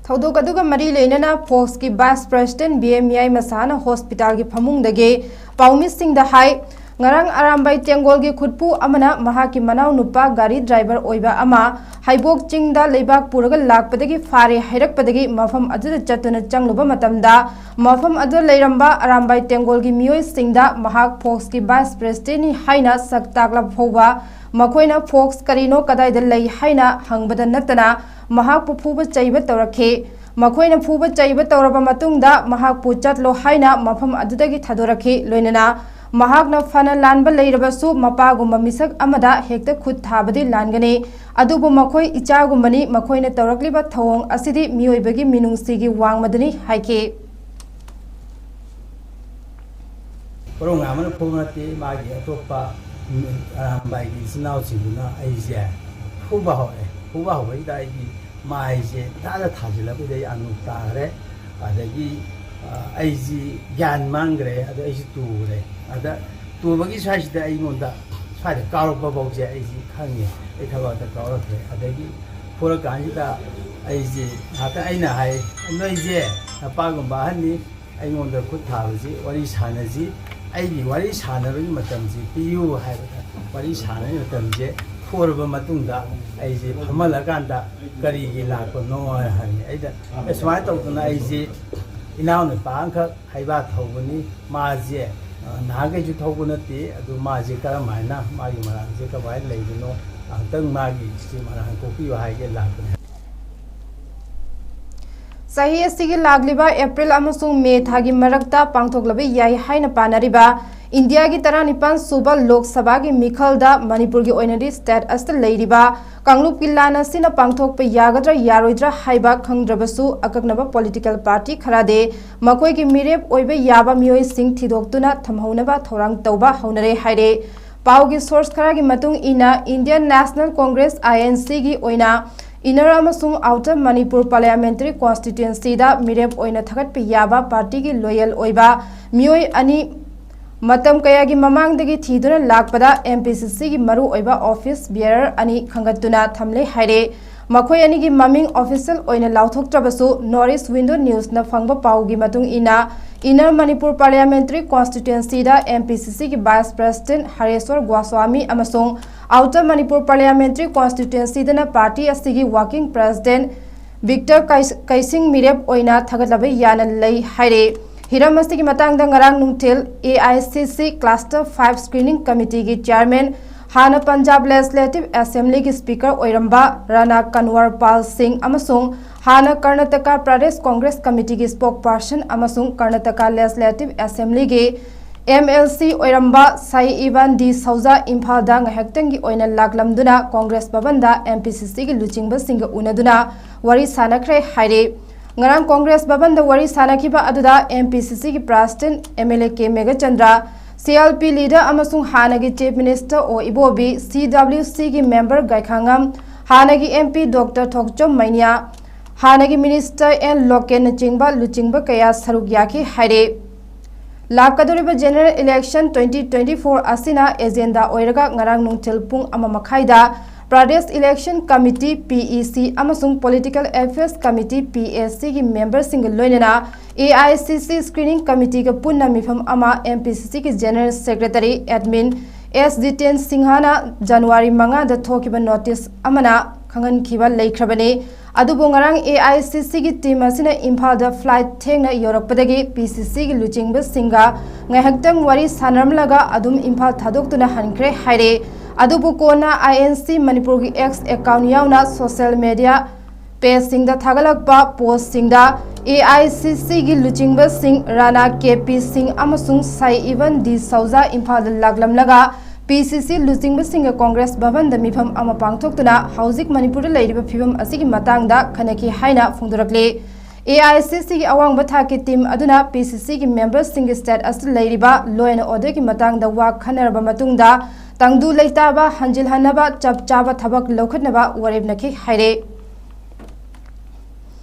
ꯊꯧꯗꯣꯛ ꯑꯗꯨꯒ ꯃꯔꯤ ꯂꯩꯅꯅ ꯐꯣꯛꯁꯀꯤ ꯚꯥꯏꯁ ꯄ꯭ꯔꯦꯁꯤꯗꯦꯟꯠ ꯕꯤ ꯑꯦꯝ ꯌꯥꯏꯃꯁꯥꯅ ꯍꯣꯁꯄꯤꯇꯥꯜꯒꯤ ꯐꯃꯨꯡꯗꯒꯤ ꯄꯥꯎꯃꯤꯁꯤꯡꯗ ꯍꯥꯏ, ꯉꯔꯥꯡ ꯑꯔꯥꯝꯕꯥꯏ ꯇꯦꯡꯒꯣꯜꯒꯤ ꯈꯨꯠꯄꯨ ꯑꯃꯅ ꯃꯍꯥꯛꯀꯤ ꯃꯅꯥꯎꯅꯨꯄꯥ ꯒꯥꯔꯤ ꯗ꯭ꯔꯥꯏꯚꯔ ꯑꯣꯏꯕ ꯑꯃ ꯍꯩꯕꯣꯛ ꯆꯤꯡꯗ ꯂꯩꯕꯥꯛ ꯄꯨꯔꯒ ꯂꯥꯛꯄꯗꯒꯤ ꯐꯥꯔꯦ ꯍꯥꯏꯔꯛꯄꯗꯒꯤ ꯃꯐꯝ ꯑꯗꯨꯗ ꯆꯠꯇꯨꯅ ꯆꯪꯂꯨꯕ ꯃꯇꯝꯗ ꯃꯐꯝ ꯑꯗꯨꯗ ꯂꯩꯔꯝꯕ ꯑꯔꯥꯝꯕꯥꯏ ꯇꯦꯡꯒꯣꯜꯒꯤ ꯃꯤꯑꯣꯏꯁꯤꯡꯗ ꯃꯍꯥꯛ ꯐꯣꯛꯁꯀꯤ ꯚꯥꯏꯁ ꯄ꯭ꯔꯦꯁꯤꯗꯦꯟꯠꯅꯤ ꯍꯥꯏꯅ ꯁꯛ ꯇꯥꯛꯂꯕ ꯐꯥꯎꯕ ꯃꯈꯣꯏꯅ ꯐꯣꯛꯁ ꯀꯔꯤꯅꯣ, ꯀꯗꯥꯏꯗ ꯂꯩ ꯍꯥꯏꯅ ꯍꯪꯕꯗ ꯅꯠꯇꯅ ꯃꯍꯥꯛꯄꯨ ꯐꯨꯕ ꯆꯩꯕ ꯇꯧꯔꯛꯈꯤ꯫ ꯃꯈꯣꯏꯅ ꯐꯨꯕ ꯆꯩꯕ ꯇꯧꯔꯕ ꯃꯇꯨꯡꯗ ꯃꯍꯥꯛꯄꯨ ꯆꯠꯂꯣ ꯍꯥꯏꯅ ꯃꯐꯝ ꯑꯗꯨꯗꯒꯤ ꯊꯥꯗꯣꯔꯛꯈꯤ꯫ ꯂꯣꯏꯅꯅ ꯃꯍꯥꯛꯅ ꯐꯅ ꯂꯥꯟꯕ ꯂꯩꯔꯕꯁꯨ ꯃꯄꯥꯒꯨꯝꯕ ꯃꯤꯁꯛ ꯑꯃꯗ ꯍꯦꯛꯇ ꯈꯨꯠ ꯊꯥꯕꯗꯤ ꯂꯥꯟꯒꯅꯤ꯫ ꯑꯗꯨꯕꯨ ꯃꯈꯣꯏ ꯏꯆꯥꯒꯨꯝꯕꯅꯤ꯫ ꯃꯈꯣꯏꯅ ꯇꯧꯔꯛꯂꯤꯕ ꯊꯧꯑꯣꯡ ꯑꯁꯤꯗꯤ ꯃꯤꯑꯣꯏꯕꯒꯤ ꯃꯤꯅꯨꯡꯁꯤꯒꯤ ꯋꯥꯡꯃꯗꯅꯤ ꯍꯥꯏꯈꯤ꯫ ꯀꯣꯔꯧꯉꯥꯟꯕꯅ ꯐꯨꯕ ꯅꯠꯇꯦ, ꯃꯥꯒꯤ ꯑꯇꯣꯞꯄ, ꯎꯝ, ꯑꯔꯥꯝꯕꯥꯏꯒꯤ ꯏꯆꯤꯟ ꯏꯅꯥꯎꯁꯤꯡꯗꯨꯅ ꯑꯩꯁꯦ ꯐꯨꯕ ꯍꯧꯔꯦ꯫ ꯐꯨꯕ ꯍꯧꯕꯁꯤꯗ ꯑꯩꯒꯤ ꯃꯥꯏꯁꯦ ꯏꯊꯥꯗ ꯊꯥꯖꯤꯜꯂꯛꯄꯗꯒꯤ ꯑꯅꯨ ꯇꯥꯈ꯭ꯔꯦ꯫ ꯑꯗꯒꯤ, ꯑ, ꯑꯩꯁꯤ ꯒ꯭ꯌꯥꯟ ꯃꯥꯡꯈ꯭ꯔꯦ꯫ ꯑꯗ ꯑꯩꯁꯤ ꯇꯨꯈ꯭ꯔꯦ꯫ ꯑꯗ ꯇꯨꯕꯒꯤ ꯁ꯭ꯋꯥꯏꯁꯤꯗ ꯑꯩꯉꯣꯟꯗ ꯁ꯭ꯋꯥꯏꯗ ꯀꯥꯎꯔꯛꯄ ꯐꯥꯎꯁꯦ ꯑꯩꯁꯤ ꯈꯪꯉꯦ꯫ ꯑꯩ ꯊꯕꯛꯇ ꯀꯥꯎꯔꯛꯈ꯭ꯔꯦ꯫ ꯑꯗꯒꯤ ꯐꯨꯔꯀꯥꯟꯁꯤꯗ ꯑꯩꯁꯤ ꯉꯥꯏꯍꯥꯛꯇꯪ ꯑꯩꯅ ꯍꯥꯏ, "ꯅꯣꯏꯁꯦ ꯅꯄꯥꯒꯨꯝꯕ ꯑꯍꯟꯅꯤ, ꯑꯩꯉꯣꯟꯗ ꯈꯨꯠ ꯊꯥꯕꯁꯤ ꯋꯥꯔꯤ ꯁꯥꯟꯅꯁꯤ, ꯑꯩꯒꯤ ꯋꯥꯔꯤ ꯁꯥꯟꯅꯕꯒꯤ ꯃꯇꯝꯁꯤ ꯄꯤꯌꯨ" ꯍꯥꯏꯕꯗ, ꯋꯥꯔꯤ ꯁꯥꯟꯅꯕꯒꯤ ꯃꯇꯝꯁꯦ ꯐꯨꯔꯕ ꯃꯇꯨꯡꯗ ꯑꯩꯁꯦ ꯐꯝꯍꯜꯂꯀꯥꯟꯗ "ꯀꯔꯤꯒꯤ ꯂꯥꯛꯄꯅꯣ?" ꯍꯥꯏꯅ ꯍꯪꯉꯤ꯫ ꯑꯩꯗ, "ꯑꯦ, ꯁꯨꯃꯥꯏꯅ ꯇꯧꯗꯅ ꯑꯩꯁꯦ ꯏꯅꯥꯎꯅꯨꯄꯥ ꯑꯃꯈꯛ ꯍꯩꯕꯥ ꯊꯧꯕꯅꯤ, ꯃꯥꯁꯦ, ꯑ, ꯅꯍꯥꯟꯈꯩꯁꯨ ꯊꯧꯕ ꯅꯠꯇꯦ, ꯑꯗꯨ ꯃꯥꯁꯦ ꯀꯔꯝ ꯍꯥꯏꯅ, ꯃꯥꯒꯤ ꯃꯔꯥꯜꯁꯦ ꯀꯃꯥꯏꯅ ꯂꯩꯕꯅꯣ, ꯑꯃꯨꯛꯇꯪ ꯃꯥꯒꯤ ꯁꯤ ꯃꯔꯥꯜ ꯀꯣꯛꯄꯤꯌꯨ" ꯍꯥꯏꯒꯦ ꯂꯥꯛꯄꯅꯦ꯫ ꯆꯍꯤ ꯑꯁꯤꯒꯤ ꯂꯥꯛꯂꯤꯕ ꯑꯦꯄ꯭ꯔꯤꯜ ꯑꯃꯁꯨꯡ ꯃꯦ ꯊꯥꯒꯤ ꯃꯔꯛꯇ ꯄꯥꯡꯊꯣꯛꯂꯕ ꯌꯥꯏ ꯍꯥꯏꯅ ꯄꯥꯅꯔꯤꯕ ꯏꯟꯗꯤꯌꯥꯒꯤ ꯇꯔꯥꯅꯤꯄꯥꯟ ꯁꯨꯕ ꯂꯣꯛ ꯁꯚꯥꯒꯤ ꯃꯤꯈꯜꯗ ꯃꯅꯤꯄꯨꯔꯒꯤ ꯑꯣꯏꯅꯗꯤ ꯁ꯭ꯇꯦꯠ ꯑꯁꯤꯗ ꯂꯩꯔꯤꯕ ꯀꯥꯡꯂꯨꯞꯀꯤ ꯂꯥꯟ ꯑꯁꯤꯅ ꯄꯥꯡꯊꯣꯛꯄ ꯌꯥꯒꯗ꯭ꯔꯥ ꯌꯥꯔꯣꯏꯗ꯭ꯔꯥ ꯍꯥꯏꯕ ꯈꯪꯗ꯭ꯔꯕꯁꯨ, ꯑꯀꯛꯅꯕ ꯄꯣꯂꯤꯇꯤꯀꯦꯜ ꯄꯥꯔꯇꯤ ꯈꯔꯗꯤ ꯃꯈꯣꯏꯒꯤ ꯃꯤꯔꯦꯞ ꯑꯣꯏꯕ ꯌꯥꯕ ꯃꯤꯑꯣꯏꯁꯤꯡ ꯊꯤꯗꯣꯛꯇꯨꯅ ꯊꯝꯍꯧꯅꯕ ꯊꯧꯔꯥꯡ ꯇꯧꯕ ꯍꯧꯅꯔꯦ ꯍꯥꯏꯔꯦ꯫ ꯄꯥꯎꯒꯤ ꯁꯣꯔꯁ ꯈꯔꯒꯤ ꯃꯇꯨꯡ ꯏꯟꯅ, Indian national congress, I N ꯁꯤꯒꯤ ꯑꯣꯏꯅ ꯏꯟꯅꯔ ꯑꯃꯁꯨꯡ ꯑꯥꯎꯇꯔ ꯃꯅꯤꯄꯨꯔ ꯄꯥꯔꯂꯤꯌꯥꯃꯦꯟꯇꯔꯤ ꯀꯣꯟꯁꯇꯤꯇ꯭ꯋꯦꯟꯁꯤꯗ ꯃꯤꯔꯦꯞ ꯑꯣꯏꯅ ꯊꯥꯒꯠꯄ ꯌꯥꯕ ꯄꯥꯔꯇꯤꯒꯤ ꯂꯣꯌꯦꯜ ꯑꯣꯏꯕ ꯃꯤꯑꯣꯏ ꯑꯅꯤ ꯃꯇꯝ ꯀꯌꯥꯒꯤ ꯃꯃꯥꯡꯗꯒꯤ ꯊꯤꯗꯨꯅ ꯂꯥꯛꯄꯗ ꯑꯦꯝ ꯄꯤ ꯁꯤ ꯁꯤꯒꯤ ꯃꯔꯨꯑꯣꯏꯕ ꯑꯣꯐꯤꯁ ꯕꯤꯌꯔꯔ ꯑꯅꯤ ꯈꯟꯒꯠꯇꯨꯅ ꯊꯝꯂꯦ ꯍꯥꯏꯔꯦ꯫ ꯃꯈꯣꯏ ꯑꯅꯤꯒꯤ ꯃꯃꯤꯡ ꯑꯣꯐꯤꯁꯤꯌꯦꯜ ꯑꯣꯏꯅ ꯂꯥꯎꯊꯣꯛꯇ꯭ꯔꯕꯁꯨ, ꯅꯣꯔꯠ ꯏꯁ ꯋꯤꯟꯗꯣ ꯅ꯭ꯌꯨꯁꯅ ꯐꯪꯕ ꯄꯥꯎꯒꯤ ꯃꯇꯨꯡ ꯏꯟꯅ, ꯏꯟꯅꯔ ꯃꯅꯤꯄꯨꯔ ꯄꯥꯔꯂꯤꯌꯥꯃꯦꯟꯇꯔꯤ ꯀꯣꯟꯁꯇꯤꯇ꯭ꯋꯦꯟꯁꯤꯗ ꯑꯦꯝ ꯄꯤ ꯁꯤ ꯁꯤꯒꯤ ꯚꯥꯏꯁ ꯄ꯭ꯔꯦꯁꯤꯗꯦꯟꯠ ꯍꯔꯦꯁ꯭ꯋꯔ ꯒꯣꯁ꯭ꯋꯥꯃꯤ ꯑꯃꯁꯨꯡ ꯑꯥꯎꯇꯔ ꯃꯅꯤꯄꯨꯔ ꯄꯥꯔꯂꯤꯌꯥꯃꯦꯟꯇꯔꯤ ꯀꯣꯟꯁꯇꯤꯇ꯭ꯋꯦꯟꯁꯤꯗꯅ ꯄꯥꯔꯇꯤ ꯑꯁꯤꯒꯤ ꯋꯥꯔꯀꯤꯡ ꯄ꯭ꯔꯦꯁꯤꯗꯦꯟꯠ ꯚꯤꯛꯇꯔ ꯀꯩ-, ꯀꯩꯁꯤꯡ ꯃꯤꯔꯦꯞ ꯑꯣꯏꯅ ꯊꯥꯒꯠꯂꯕ ꯌꯥꯅ ꯂꯩ ꯍꯥꯏꯔꯦ꯫ ꯍꯤꯔꯝ ꯑꯁꯤꯒꯤ ꯃꯇꯥꯡꯗ ꯉꯔꯥꯡ ꯅꯨꯡꯊꯤꯜ ꯑꯦ ꯑꯥꯏ ꯁꯤ ꯁꯤ ꯀ꯭ꯂꯁꯇꯔ ꯐꯥꯏꯚ ꯁ꯭ꯀ꯭ꯔꯤꯅꯤꯡ ꯀꯃꯤꯇꯤꯒꯤ ꯆꯦꯌꯔꯃꯦꯟ, ꯍꯥꯟꯅ ꯄꯟꯖꯥꯕ ꯂꯦꯖꯤꯁꯂꯦꯇꯤꯚ ꯑꯦꯁꯦꯝꯕ꯭ꯂꯤꯒꯤ ꯁ꯭ꯄꯤꯀꯔ ꯑꯣꯏꯔꯝꯕ ꯔꯥꯅꯥ ꯀꯟꯋꯔ ꯄꯥꯜ ꯁꯤꯡ ꯑꯃꯁꯨꯡ ꯍꯥꯟꯅ ꯀꯔꯅꯥꯇꯀꯥ ꯄ꯭ꯔꯗꯦꯁ ꯀꯣꯡꯒ꯭ꯔꯦꯁ ꯀꯃꯤꯇꯤꯒꯤ ꯁ꯭ꯄꯣꯛꯄꯔꯁꯟ ꯑꯃꯁꯨꯡ ꯀꯔꯅꯥꯇꯀꯥ ꯂꯦꯖꯤꯁꯂꯦꯇꯤꯚ ꯑꯦꯁꯦꯝꯕ꯭ꯂꯤꯒꯤ ꯑꯦꯝ ꯑꯦꯜ ꯁꯤ ꯑꯣꯏꯔꯝꯕ ꯁꯥꯏ ꯏꯕꯥꯟ ꯗꯤ ꯁꯧꯖꯥ ꯏꯝꯐꯥꯜꯗ ꯉꯥꯏꯍꯥꯛꯇꯪꯒꯤ ꯑꯣꯏꯅ ꯂꯥꯛꯂꯝꯗꯨꯅ ꯀꯣꯡꯒ꯭ꯔꯦꯁ ꯚꯕꯟꯗ ꯑꯦꯝ ꯄꯤ ꯁꯤ ꯁꯤꯒꯤ ꯂꯨꯆꯤꯡꯕꯁꯤꯡꯒ ꯎꯅꯗꯨꯅ ꯋꯥꯔꯤ ꯁꯥꯟꯅꯈ꯭ꯔꯦ ꯍꯥꯏꯔꯤ꯫ ꯉꯔꯥꯡ ꯀꯣꯡꯒ꯭ꯔꯦꯁ ꯚꯕꯟꯗ ꯋꯥꯔꯤ ꯁꯥꯟꯅꯈꯤꯕ ꯑꯗꯨꯗ ꯑꯦꯝ ꯄꯤ ꯁꯤ ꯁꯤꯒꯤ president M L A K Meghachandra, C L P leader ꯑꯃꯁꯨꯡ ꯍꯥꯟꯅꯒꯤ ꯆꯤꯐ ꯃꯤꯅꯤꯁꯇꯔ ꯑꯣ ꯏꯕꯣꯕꯤ, ꯁꯤ ꯗꯕ꯭ꯂꯤꯎ ꯁꯤꯒꯤ ꯃꯦꯝꯕꯔ ꯒꯥꯏꯈꯥꯉꯝ, ꯍꯥꯟꯅꯒꯤ ꯑꯦꯝ ꯄꯤ ꯗꯣꯛꯇꯔ ꯊꯣꯛꯆꯣꯝ ꯃꯩꯅ꯭ꯌꯥ, ꯍꯥꯟꯅꯒꯤ ꯃꯤꯅꯤꯁꯇꯔ ꯑꯦꯟ ꯂꯣꯀꯦꯟꯅꯆꯤꯡꯕ ꯂꯨꯆꯤꯡꯕ ꯀꯌꯥ ꯁꯔꯨꯛ ꯌꯥꯈꯤ ꯍꯥꯏꯔꯤ꯫ ꯂꯥꯛꯀꯗꯧꯔꯤꯕ general election twenty twenty four ꯑꯁꯤꯅ ꯑꯦꯖꯦꯟꯗꯥ ꯑꯣꯏꯔꯒ ꯉꯔꯥꯡ ꯅꯨꯡꯊꯤꯜ ꯄꯨꯡ ꯑꯃ ꯃꯈꯥꯏꯗ ꯄ꯭ꯔꯗꯦꯁ ꯏꯂꯦꯛꯁꯟ ꯀꯃꯤꯇꯤ, ꯄꯤ ꯏ ꯁꯤ, ꯑꯃꯁꯨꯡ ꯄꯣꯂꯤꯇꯤꯀꯦꯜ ꯑꯦꯐꯤꯌꯔꯁ ꯀꯃꯤꯇꯤ, ꯄꯤ ꯑꯦ ꯁꯤꯒꯤ ꯃꯦꯝꯕꯔꯁꯤꯡꯒ ꯂꯣꯏꯅꯅ ꯑꯦ ꯑꯥꯏ ꯁꯤ ꯁꯤ ꯁ꯭ꯀ꯭ꯔꯤꯅꯤꯡ ꯀꯃꯤꯇꯤꯒ ꯄꯨꯟꯅ ꯃꯤꯐꯝ ꯑꯃ ꯑꯦꯝ ꯄꯤ ꯁꯤ ꯁꯤꯒꯤ ꯖꯦꯅꯔꯦꯜ ꯁꯦꯀ꯭ꯔꯦꯇꯔꯤ ꯑꯦꯗꯃꯤꯟ ꯑꯦꯁ ꯖꯤꯇꯦꯟ ꯁꯤꯡꯍꯅ ꯖꯅꯋꯥꯔꯤ ꯃꯉꯥꯗ ꯊꯣꯛꯈꯤꯕ ꯅꯣꯇꯤꯁ ꯑꯃꯅ ꯈꯪꯍꯟꯈꯤꯕ ꯂꯩꯈ꯭ꯔꯕꯅꯤ꯫ ꯑꯗꯨꯕꯨ ꯉꯔꯥꯡ ꯑꯦ ꯑꯥꯏ ꯁꯤ ꯁꯤꯒꯤ ꯇꯤꯝ ꯑꯁꯤꯅ ꯏꯝꯐꯥꯜꯗ ꯐ꯭ꯂꯥꯏꯠ ꯊꯦꯡꯅ ꯌꯧꯔꯛꯄꯗꯒꯤ ꯄꯤ ꯁꯤ ꯁꯤꯒꯤ ꯂꯨꯆꯤꯡꯕꯁꯤꯡꯒ ꯉꯥꯏꯍꯥꯛꯇꯪ ꯋꯥꯔꯤ ꯁꯥꯟꯅꯔꯝꯂꯒ ꯑꯗꯨꯝ ꯏꯝꯐꯥꯜ ꯊꯥꯗꯣꯛꯇꯨꯅ ꯍꯟꯈ꯭ꯔꯦ ꯍꯥꯏꯔꯦ꯫ ꯑꯗꯨꯕꯨ ꯀꯣꯟꯅ ꯑꯥꯏ ꯑꯦꯟ ꯁꯤ ꯃꯅꯤꯄꯨꯔꯒꯤ ꯑꯦꯛꯁ ꯑꯦꯀꯥꯎꯟ ꯌꯥꯎꯅ ꯁꯣꯁꯤꯌꯦꯜ ꯃꯦꯗꯤꯌꯥ ꯄꯦꯖꯁꯤꯡꯗ ꯊꯥꯒꯠꯂꯛꯄ ꯄꯣꯁꯁꯤꯡꯗ ꯑꯦ ꯑꯥꯏ ꯁꯤ ꯁꯤꯒꯤ ꯂꯨꯆꯤꯡꯕꯁꯤꯡ ꯔꯥꯅꯥ ꯀꯦ ꯄꯤ ꯁꯤꯡ ꯑꯃꯁꯨꯡ ꯁꯥꯏ ꯏꯕꯟ ꯗꯤ ꯁꯧꯖꯥ ꯏꯝꯐꯥꯜꯗ ꯂꯥꯛꯂꯝꯂꯒ ꯄꯤ ꯁꯤ ꯁꯤ ꯂꯨꯆꯤꯡꯕꯁꯤꯡꯒ ꯀꯣꯡꯒ꯭ꯔꯦꯁ ꯚꯕꯟꯗ ꯃꯤꯐꯝ ꯑꯃ ꯄꯥꯡꯊꯣꯛꯇꯨꯅ ꯍꯧꯖꯤꯛ ꯃꯅꯤꯄꯨꯔꯗ ꯂꯩꯔꯤꯕ ꯐꯤꯕꯝ ꯑꯁꯤꯒꯤ ꯃꯇꯥꯡꯗ ꯈꯟꯅꯈꯤ ꯍꯥꯏꯅ ꯐꯣꯡꯗꯣꯔꯛꯂꯤ꯫ ꯑꯦ ꯑꯥꯏ ꯁꯤ ꯁꯤꯒꯤ ꯑꯋꯥꯡꯕ ꯊꯥꯛꯀꯤ ꯇꯤꯝ ꯑꯗꯨꯅ ꯄꯤ ꯁꯤ ꯁꯤꯒꯤ ꯃꯦꯝꯕꯔꯁꯤꯡꯒꯤ ꯁ꯭ꯇꯦꯠ ꯑꯁꯤꯗ ꯂꯩꯔꯤꯕ law and order ꯒꯤ ꯃꯇꯥꯡꯗ ꯋꯥ ꯈꯟꯅꯔꯕ ꯃꯇꯨꯡꯗ ꯇꯪꯗꯨ ꯂꯩꯇꯥꯕ ꯍꯟꯖꯤꯜꯍꯟꯅꯕ ꯆꯞ ꯆꯥꯕ ꯊꯕꯛ ꯂꯧꯈꯠꯅꯕ ꯋꯥꯔꯦꯞꯅꯈꯤ ꯍꯥꯏꯔꯦ꯫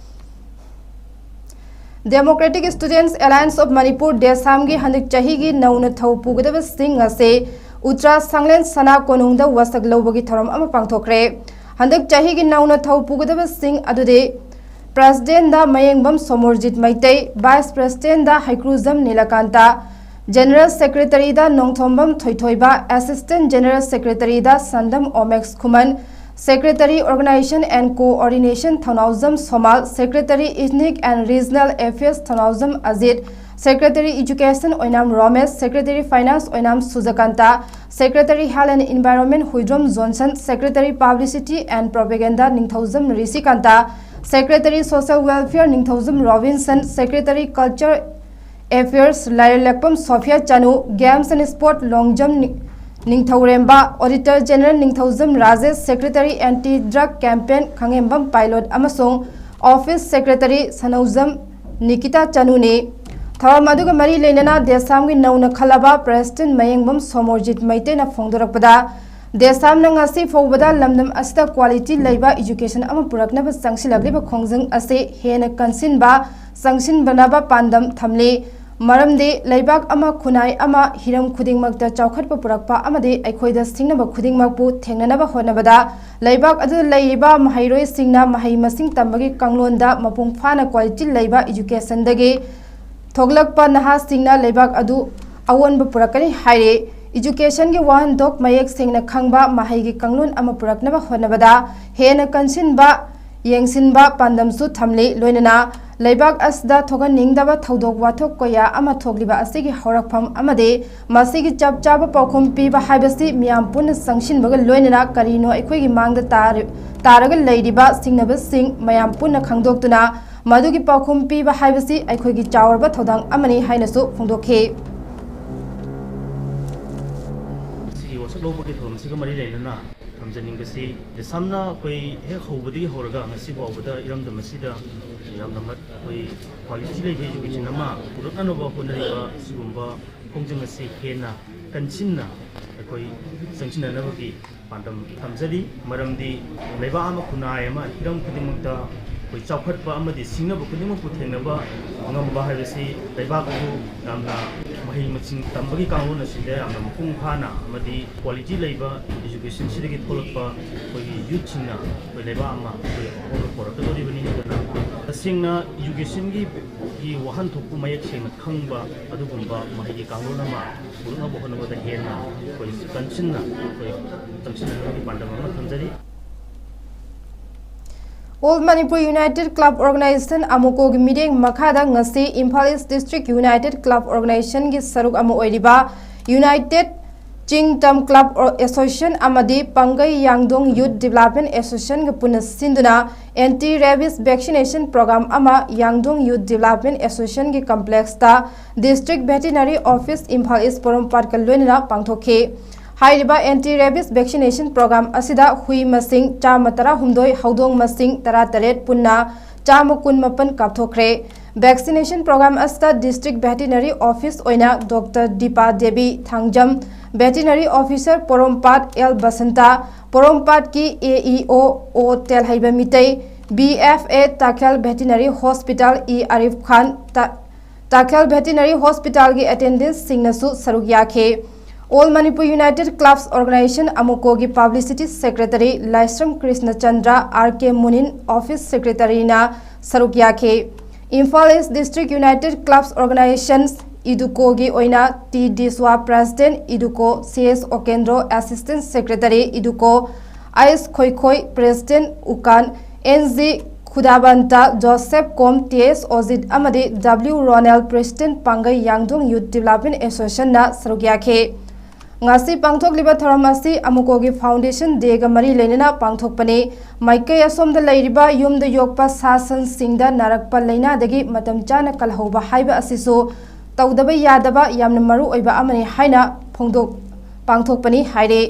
Democratic Students Alliance of Manipur, ꯗꯦꯁꯥꯝꯒꯤ ꯍꯟꯗꯛ ꯆꯍꯤꯒꯤ ꯅꯧꯅ ꯊꯧ ꯄꯨꯒꯗꯕꯁꯤꯡ ꯑꯁꯤ ꯎꯇ꯭ꯔꯥ ꯁꯪꯂꯦꯟ ꯁꯅꯥ ꯀꯣꯅꯨꯡꯗ ꯋꯥꯁꯛ ꯂꯧꯕꯒꯤ ꯊꯧꯔꯝ ꯑꯃ ꯄꯥꯡꯊꯣꯛꯈ꯭ꯔꯦ꯫ ꯍꯟꯗꯛ ꯆꯍꯤꯒꯤ ꯅꯧꯅ ꯊꯧ ꯄꯨꯒꯗꯕꯁꯤꯡ ꯑꯗꯨꯗꯤ ꯄ꯭ꯔꯦꯁꯤꯗꯦꯟꯗ ꯃꯌꯦꯡꯕꯝ ꯁꯣꯃꯣꯔꯖꯤꯠ ꯃꯩꯇꯩ, ꯚꯥꯏꯁ ꯄ꯭ꯔꯦꯁꯤꯗꯦꯟꯗ ꯍꯩꯀ꯭ꯔꯨꯖꯝ ꯅꯤꯂꯀꯥꯟꯇ, ꯖꯦꯅꯔꯦꯜ ꯁꯦꯀ꯭ꯔꯦꯇꯔꯤꯗ ꯅꯣꯡꯊꯣꯝꯕꯝ ꯊꯣꯏꯊꯣꯏꯕ, ꯑꯦꯁꯤꯁꯇꯦꯟ ꯖꯦꯅꯔꯦꯜ ꯁꯦꯀ꯭ꯔꯦꯇꯔꯤꯗ Sandam Omex Khuman, secretary organisation and coordination Thounaojam Somal, secretary ethnic and regional affairs Thounaojam Ajit, secretary education Oinam Romesh, secretary finance Oinam Sujakanta, secretary health and environment Huidrom Johnson, secretary publicity and propaganda Ningthoujam Rishikanta, secretary social welfare Ningthoujam Robinson, secretary culture Affairs ꯂꯥꯏꯔꯦꯜꯂꯛꯄꯝ Sophia Chanu, Games and Sport Longjam ꯅꯤ-, ꯅꯤꯡꯊꯧꯔꯦꯝꯕ, Auditor General Ningthoujam Rajesh, Secretary Anti Drug Campaign Khangembam Pilot ꯑꯃꯁꯨꯡ Office Secretary Sanoujam Nikita ꯆꯅꯨꯅꯤ꯫ ꯊꯧꯔꯝ ꯑꯗꯨꯒ ꯃꯔꯤ ꯂꯩꯅꯅ ꯗꯦꯁꯥꯝꯒꯤ ꯅꯧꯅ ꯈꯜꯂꯕ President ꯃꯌꯦꯡꯕꯝ ꯁꯣꯃꯣꯔꯖꯤꯠ ꯃꯩꯇꯩꯅ ꯐꯣꯡꯗꯣꯔꯛꯄꯗ, ꯗꯦꯁꯥꯝꯅ ꯉꯁꯤ ꯐꯥꯎꯕꯗ ꯂꯝꯗꯝ ꯑꯁꯤꯗ quality ꯂꯩꯕ education ꯑꯃ ꯄꯨꯔꯛꯅꯕ ꯆꯪꯁꯤꯜꯂꯛꯂꯤꯕ ꯈꯣꯡꯖꯪ ꯑꯁꯤ ꯍꯦꯟꯅ ꯀꯟꯁꯤꯟꯕ, ꯆꯪꯁꯤꯟꯕꯅꯕ ꯄꯥꯟꯗꯝ ꯊꯝꯂꯤ꯫ ꯃꯔꯝꯗꯤ ꯂꯩꯕꯥꯛ ꯑꯃ, ꯈꯨꯟꯅꯥꯏ ꯑꯃ, ꯍꯤꯔꯝ ꯈꯨꯗꯤꯡꯃꯛꯇ ꯆꯥꯎꯈꯠꯄ ꯄꯨꯔꯛꯄ ꯑꯃꯗꯤ ꯑꯩꯈꯣꯏꯗ ꯁꯤꯡꯅꯕ ꯈꯨꯗꯤꯡꯃꯛꯄꯨ ꯊꯦꯡꯅꯅꯕ ꯍꯣꯠꯅꯕꯗ ꯂꯩꯕꯥꯛ ꯑꯗꯨꯗ ꯂꯩꯔꯤꯕ ꯃꯍꯩꯔꯣꯏꯁꯤꯡꯅ ꯃꯍꯩ ꯃꯁꯤꯡ ꯇꯝꯕꯒꯤ ꯀꯥꯡꯂꯣꯟꯗ ꯃꯄꯨꯡ ꯐꯥꯅ quality ꯂꯩꯕ educationꯗꯒꯤ ꯊꯣꯛꯂꯛꯄ ꯅꯍꯥꯁꯤꯡꯅ ꯂꯩꯕꯥꯛ ꯑꯗꯨ ꯑꯑꯣꯟꯕ ꯄꯨꯔꯛꯀꯅꯤ ꯍꯥꯏꯔꯤ꯫ Educationꯒꯤ ꯋꯥꯍꯟꯊꯣꯛ ꯃꯌꯦꯛ ꯁꯦꯡꯅ ꯈꯪꯕ ꯃꯍꯩꯒꯤ ꯀꯥꯡꯂꯣꯟ ꯑꯃ ꯄꯨꯔꯛꯅꯕ ꯍꯣꯠꯅꯕꯗ ꯍꯦꯟꯅ ꯀꯟꯁꯤꯟꯕ, ꯌꯦꯡꯁꯤꯟꯕ ꯄꯥꯟꯗꯝꯁꯨ ꯊꯝꯂꯤ꯫ ꯂꯣꯏꯅꯅ ꯂꯩꯕꯥꯛ ꯑꯁꯤꯗ ꯊꯣꯛꯍꯟꯅꯤꯡꯗꯕ ꯊꯧꯗꯣꯛ ꯋꯥꯊꯣꯛ ꯀꯌꯥ ꯑꯃ ꯊꯣꯛꯂꯤꯕ ꯑꯁꯤꯒꯤ ꯍꯧꯔꯛꯐꯝ ꯑꯃꯗꯤ ꯃꯁꯤꯒꯤ ꯆꯞ ꯆꯥꯕ ꯄꯥꯎꯈꯨꯝ ꯄꯤꯕ ꯍꯥꯏꯕꯁꯤ ꯃꯤꯌꯥꯝ ꯄꯨꯟꯅ ꯆꯪꯁꯤꯟꯕꯒ ꯂꯣꯏꯅꯅ ꯀꯔꯤꯅꯣ ꯑꯩꯈꯣꯏꯒꯤ ꯃꯥꯡꯗ ꯇꯥꯔ-, ꯇꯥꯔꯒ ꯂꯩꯔꯤꯕ ꯁꯤꯡꯅꯕꯁꯤꯡ ꯃꯌꯥꯝ ꯄꯨꯟꯅ ꯈꯪꯗꯣꯛꯇꯨꯅ ꯃꯗꯨꯒꯤ ꯄꯥꯎꯈꯨꯝ ꯄꯤꯕ ꯍꯥꯏꯕꯁꯤ ꯑꯩꯈꯣꯏꯒꯤ ꯆꯥꯎꯔꯕ ꯊꯧꯗꯥꯡ ꯑꯃꯅꯤ ꯍꯥꯏꯅꯁꯨ ꯐꯣꯡꯗꯣꯛꯈꯤ꯫ ꯁꯤꯒꯤ ꯋꯥꯁꯛ ꯂꯧꯕꯒꯤ ꯊꯧꯔꯝꯁꯤꯒ ꯃꯔꯤ ꯂꯩꯅꯅ ꯊꯝꯖꯅꯤꯡꯕꯁꯤ, ꯗꯦꯁꯥꯝꯅ ꯑꯩꯈꯣꯏ ꯍꯦꯛ ꯍꯧꯕꯗꯒꯤ ꯍꯧꯔꯒ ꯉꯁꯤ ꯐꯥꯎꯕꯗ ꯏꯔꯝꯗꯝ ꯑꯁꯤꯗ ꯌꯥꯝꯅ ꯃꯠ-, ꯑꯩꯈꯣꯏ quality ꯂꯩꯕ education ꯑꯃ ꯄꯨꯔꯛꯅꯅꯕ ꯍꯣꯠꯅꯔꯤꯕ ꯁꯤꯒꯨꯝꯕ ꯈꯣꯡꯖꯪ ꯑꯁꯤ ꯍꯦꯟꯅ ꯀꯟꯁꯤꯟꯅ ꯑꯩꯈꯣꯏ ꯆꯪꯁꯤꯟꯅꯅꯕꯒꯤ ꯄꯥꯟꯗꯝ ꯊꯝꯖꯔꯤ꯫ ꯃꯔꯝꯗꯤ ꯂꯩꯕꯥꯛ ꯑꯃ, ꯈꯨꯟꯅꯥꯏ ꯑꯃ, ꯍꯤꯔꯝ ꯈꯨꯗꯤꯡꯃꯛꯇ ꯑꯩꯈꯣꯏ ꯆꯥꯎꯈꯠꯄ ꯑꯃꯗꯤ ꯁꯤꯡꯅꯕ ꯈꯨꯗꯤꯡꯃꯛꯄꯨ ꯊꯦꯡꯅꯕ ꯉꯝꯕ ꯍꯥꯏꯕꯁꯤ ꯂꯩꯕꯥꯛ ꯑꯗꯨ ꯌꯥꯝꯅ ꯃꯍꯩ ꯃꯁꯤꯡ ꯇꯝꯕꯒꯤ ꯀꯥꯡꯂꯣꯟ ꯑꯁꯤꯗ ꯌꯥꯝꯅ ꯃꯄꯨꯡ ꯐꯥꯅ ꯑꯃꯗꯤ quality ꯂꯩꯕ educationꯁꯤꯗꯒꯤ ꯊꯣꯛꯂꯛꯄ ꯑꯩꯈꯣꯏꯒꯤ youthꯁꯤꯡꯅ ꯑꯩꯈꯣꯏ ꯂꯩꯕꯥꯛ ꯑꯃ ꯑꯩꯈꯣꯏ ꯑꯍꯣꯡꯕ ꯄꯨꯔꯛꯀꯗꯧꯔꯤꯕꯅꯤ꯫ ꯑꯗꯨꯅ ꯇꯁꯦꯡꯅ educationꯒꯤ ꯒꯤ ꯋꯥꯍꯟꯊꯣꯛꯄꯨ ꯃꯌꯦꯛ ꯁꯦꯡꯅ ꯈꯪꯕ ꯑꯗꯨꯒꯨꯝꯕ ꯃꯍꯩꯒꯤ ꯀꯥꯡꯂꯣꯟ ꯑꯃ ꯄꯨꯔꯛꯅꯕ ꯍꯣꯠꯅꯕꯗ ꯍꯦꯟꯅ ꯑꯩꯈꯣꯏ ꯀꯟꯁꯤꯟꯅ ꯑꯩꯈꯣꯏ ꯆꯪꯁꯤꯟꯅꯅꯕꯒꯤ ꯄꯥꯟꯗꯝ ꯑꯃ ꯊꯝꯖꯔꯤ꯫ All Manipur United Club Organization, ꯑꯃꯨꯀꯣꯒꯤ ꯃꯤꯠꯌꯦꯡ ꯃꯈꯥꯗ ꯉꯁꯤ Imphal East District United Club Organizationꯒꯤ ꯁꯔꯨꯛ ꯑꯃ ꯑꯣꯏꯔꯤꯕ United ꯆꯤꯡ ꯇꯝ ꯀ꯭ꯂꯕ ꯑꯦꯁꯣꯁꯤꯌꯦꯁꯟ ꯑꯃꯗꯤ ꯄꯥꯡꯒꯩ ꯌꯥꯡꯗꯣꯡ ꯌꯨꯠ ꯗꯤꯕꯦꯂꯞꯃꯦꯟ ꯑꯦꯁꯣꯁꯤꯌꯦꯁꯟꯒ ꯄꯨꯟꯅ ꯁꯤꯟꯗꯨꯅ ꯑꯦꯟꯇꯤ ꯔꯦꯕꯤꯁ ꯚꯦꯛꯁꯤꯅꯦꯁꯟ ꯄ꯭ꯔꯣꯒ꯭ꯔꯥꯝ ꯑꯃ ꯌꯥꯡꯗꯣꯡ ꯌꯨꯠ ꯗꯤꯕꯦꯂꯞꯃꯦꯟ ꯑꯦꯁꯣꯁꯤꯌꯦꯁꯟꯒꯤ ꯀꯝꯄ꯭ꯂꯦꯛꯁꯇ district veterinary office Imphal east ꯄꯣꯔꯣꯝꯄꯥꯠꯀ ꯂꯣꯏꯅꯅ ꯄꯥꯡꯊꯣꯛꯈꯤ꯫ ꯍꯥꯏꯔꯤꯕ ꯑꯦꯟꯇꯤ ꯔꯦꯕꯤꯁ ꯚꯦꯛꯁꯤꯅꯦꯁꯟ ꯄ꯭ꯔꯣꯒ꯭ꯔꯥꯝ ꯑꯁꯤꯗ ꯍꯨꯏ ꯃꯁꯤꯡ ꯆꯥꯝꯃ ꯇꯔꯥꯍꯨꯝꯗꯣꯏ, ꯍꯧꯗꯣꯡ ꯃꯁꯤꯡ ꯇꯔꯥꯇꯔꯦꯠ, ꯄꯨꯟꯅ ꯆꯥꯝꯃ ꯀꯨꯟꯃꯥꯄꯟ ꯀꯥꯞꯊꯣꯛꯈ꯭ꯔꯦ꯫ ꯚꯦꯛꯁꯤꯅꯦꯁꯟ ꯄ꯭ꯔꯣꯒ꯭ꯔꯥꯝ ꯑꯁꯤꯗ ꯗꯤꯁꯇ꯭ꯔꯤꯛ ꯚꯦꯇꯤꯅꯔꯤ ꯑꯣꯐꯤꯁ ꯑꯣꯏꯅ doctor Dipa Devi Thangjam, veterinary officer Porompat L Basanta, ꯄꯣꯔꯣꯝꯄꯥꯠꯀꯤ A E O O Telheiba Meetei, B F A Takhel veterinary hospital E Arif Khan, ꯇꯥ-, ꯇꯥꯈꯦꯜ ꯚꯦꯇꯤꯅꯔꯤ ꯍꯣꯁꯄꯤꯇꯥꯜꯒꯤ ꯑꯦꯇꯦꯟꯗꯦꯟꯁꯁꯤꯡꯅꯁꯨ ꯁꯔꯨꯛ ꯌꯥꯈꯤ꯫ All Manipur united clubs organisation ꯑꯃꯨꯀꯣꯒꯤ publicity secretary Laishram Krishna Chandra, R K Munin office ꯁꯦꯀ꯭ꯔꯦꯇꯔꯤꯅ ꯁꯔꯨꯛ ꯌꯥꯈꯤ꯫ Imphal east district united clubs organisation ꯏꯗꯨꯀꯣꯒꯤ ꯑꯣꯏꯅ ꯇꯤ ꯗꯤꯁꯋꯥ ꯄ꯭ꯔꯦꯁꯤꯗꯦꯟꯠ ꯏꯗꯨꯀꯣ, C S Okendro assistant secretary ꯏꯗꯨꯀꯣ, ꯑꯥꯏꯁ ꯈꯣꯏꯈꯣꯏ ꯄ꯭ꯔꯦꯁꯤꯗꯦꯟꯠ ꯎꯀꯥꯟ, ꯑꯦꯟ ꯖꯤ ꯈꯨꯗꯥꯕꯟꯇ Joseph Kom, T S Ojit ꯑꯃꯗꯤ W Ronel president Pangei Yangdong youth development ꯑꯦꯁꯣꯁꯤꯌꯦꯁꯟꯅ ꯁꯔꯨꯛ ꯌꯥꯈꯤ꯫ ꯉꯁꯤ ꯄꯥꯡꯊꯣꯛꯂꯤꯕ ꯊꯧꯔꯝ ꯑꯁꯤ ꯑꯃꯨꯀꯣꯒꯤ ꯐꯥꯎꯟꯗꯦꯁꯟ ꯗꯦꯒ ꯃꯔꯤ ꯂꯩꯅꯅ ꯄꯥꯡꯊꯣꯛꯄꯅꯤ꯫ ꯃꯥꯏꯀꯩ ꯑꯁꯣꯝꯗ ꯂꯩꯔꯤꯕ ꯌꯨꯝꯗ ꯌꯣꯛꯄ ꯁꯥ ꯁꯟꯁꯤꯡꯗ ꯅꯥꯔꯛꯄ ꯂꯥꯏꯅꯥꯗꯒꯤ ꯃꯇꯝ ꯆꯥꯅ ꯀꯜꯍꯧꯕ ꯍꯥꯏꯕ ꯑꯁꯤꯁꯨ ꯇꯧꯗꯕ ꯌꯥꯗꯕ ꯌꯥꯝꯅ ꯃꯔꯨ ꯑꯣꯏꯕ ꯑꯃꯅꯤ ꯍꯥꯏꯅ ꯐꯣꯡꯗꯣꯛ-, ꯄꯥꯡꯊꯣꯛꯄꯅꯤ ꯍꯥꯏꯔꯦ꯫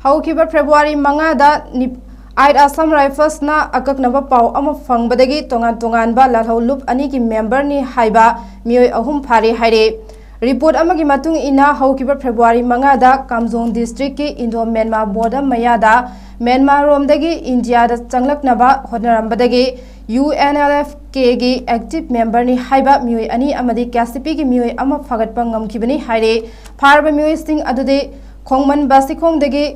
ꯍꯧꯈꯤꯕ ꯐꯦꯕ꯭ꯔꯨꯋꯥꯔꯤ ꯃꯉꯥꯗ ꯅꯤꯞ-, ꯑꯥꯏꯠ ꯑꯁꯥꯝ ꯔꯥꯏꯐꯜꯁꯅ ꯑꯀꯛꯅꯕ ꯄꯥꯎ ꯑꯃ ꯐꯪꯕꯗꯒꯤ ꯇꯣꯉꯥꯟ ꯇꯣꯉꯥꯟꯕ ꯂꯥꯜꯍꯧ ꯂꯨꯞ ꯑꯅꯤꯒꯤ ꯃꯦꯝꯕꯔꯅꯤ ꯍꯥꯏꯕ ꯃꯤꯑꯣꯏ ꯑꯍꯨꯝ ꯐꯥꯔꯦ ꯍꯥꯏꯔꯦ꯫ ꯔꯤꯄꯣꯔꯠ ꯑꯃꯒꯤ ꯃꯇꯨꯡ ꯏꯟꯅ, ꯍꯧꯈꯤꯕ ꯐꯦꯕ꯭ꯔꯨꯋꯥꯔꯤ ꯃꯉꯥꯗ ꯀꯥꯝꯖꯣꯡ ꯗꯤꯁꯇ꯭ꯔꯤꯛꯀꯤ ꯏꯟꯗꯣ ꯃ꯭ꯌꯥꯟꯃꯥꯔ ꯕꯣꯔꯗꯔ ꯃꯌꯥꯗ ꯃ꯭ꯌꯥꯟꯃꯥꯔꯔꯣꯝꯗꯒꯤ ꯏꯟꯗꯤꯌꯥꯗ ꯆꯪꯂꯛꯅꯕ ꯍꯣꯠꯅꯔꯝꯕꯗꯒꯤ ꯌꯨ ꯑꯦꯟ ꯑꯦꯜ ꯑꯦꯐ ꯀꯦꯒꯤ ꯑꯦꯛꯇꯤꯚ ꯃꯦꯝꯕꯔꯅꯤ ꯍꯥꯏꯕ ꯃꯤꯑꯣꯏ ꯑꯅꯤ ꯑꯃꯗꯤ ꯀꯦ ꯁꯤ ꯄꯤꯒꯤ ꯃꯤꯑꯣꯏ ꯑꯃ ꯐꯥꯒꯠꯄ ꯉꯝꯈꯤꯕꯅꯤ ꯍꯥꯏꯔꯦ꯫ ꯐꯥꯔꯕ ꯃꯤꯑꯣꯏꯁꯤꯡ ꯑꯗꯨꯗꯤ ꯈꯣꯡꯃꯟ ꯕꯥꯁꯤꯈꯣꯡꯗꯒꯤ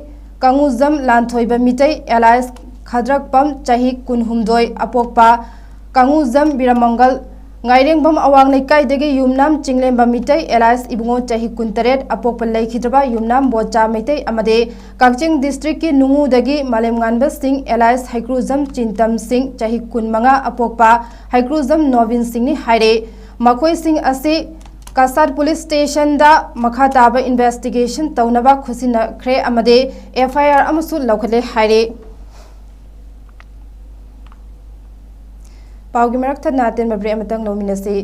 ꯀꯥꯡꯉꯨꯖꯝ ꯂꯥꯟꯊꯣꯏꯕ ꯃꯤꯇꯩ ꯑꯦꯂꯥꯏꯁ ꯈꯗ꯭ꯔꯛꯄꯝ ꯆꯍꯤ ꯀꯨꯟꯍꯨꯝꯗꯣꯏ ꯑꯄꯣꯛꯄ, ꯀꯥꯡꯉꯨꯖꯝ ꯕꯤꯔꯃꯪꯒꯜ ꯉꯥꯏꯔꯦꯡꯕꯝ ꯑꯋꯥꯡ ꯂꯩꯀꯥꯏꯗꯒꯤ ꯌꯨꯝꯅꯥꯝ ꯆꯤꯡꯂꯦꯝꯕ ꯃꯤꯇꯩ ꯑꯦꯂꯥꯏꯁ ꯏꯕꯨꯡꯉꯣ ꯆꯍꯤ ꯀꯨꯟꯇꯔꯦꯠ ꯑꯄꯣꯛꯄ ꯂꯩꯈꯤꯗ꯭ꯔꯕ ꯌꯨꯝꯅꯥꯝ ꯕꯣꯆꯥ ꯃꯩꯇꯩ ꯑꯃꯗꯤ ꯀꯛꯆꯤꯡ ꯗꯤꯁꯇ꯭ꯔꯤꯛꯀꯤ ꯅꯨꯡꯉꯨꯗꯒꯤ ꯃꯥꯂꯦꯝꯉꯥꯟꯕ ꯁꯤꯡ ꯑꯦꯂꯥꯏꯁ ꯍꯩꯀ꯭ꯔꯨꯖꯝ ꯆꯤꯟꯇꯝ ꯁꯤꯡ ꯆꯍꯤ ꯀꯨꯟꯃꯉꯥ ꯑꯄꯣꯛꯄ ꯍꯩꯀ꯭ꯔꯨꯖꯝ ꯅꯣꯕꯤꯟ ꯁꯤꯡꯅꯤ ꯍꯥꯏꯔꯦ꯫ ꯃꯈꯣꯏꯁꯤꯡ ꯑꯁꯤ ꯀꯁꯥꯠ ꯄꯨꯂꯤꯁ ꯁ꯭ꯇꯦꯁꯟꯗ ꯃꯈꯥ ꯇꯥꯕ ꯏꯟꯚꯦꯁꯇꯤꯒꯦꯁꯟ ꯇꯧꯅꯕ ꯈꯨꯠꯁꯤꯟꯅꯈ꯭ꯔꯦ ꯑꯃꯗꯤ ꯑꯦꯐ ꯑꯥꯏ ꯑꯥꯔ ꯑꯃꯁꯨ ꯂꯧꯈꯠꯂꯦ ꯍꯥꯏꯔꯦ꯫ ꯄꯥꯎꯒꯤ ꯃꯔꯛ ꯊꯠꯅ ꯑꯇꯦꯟꯕ ꯕ꯭ꯔꯦꯛ ꯑꯃꯇꯪ ꯂꯧꯃꯤꯟꯅꯁꯤ꯫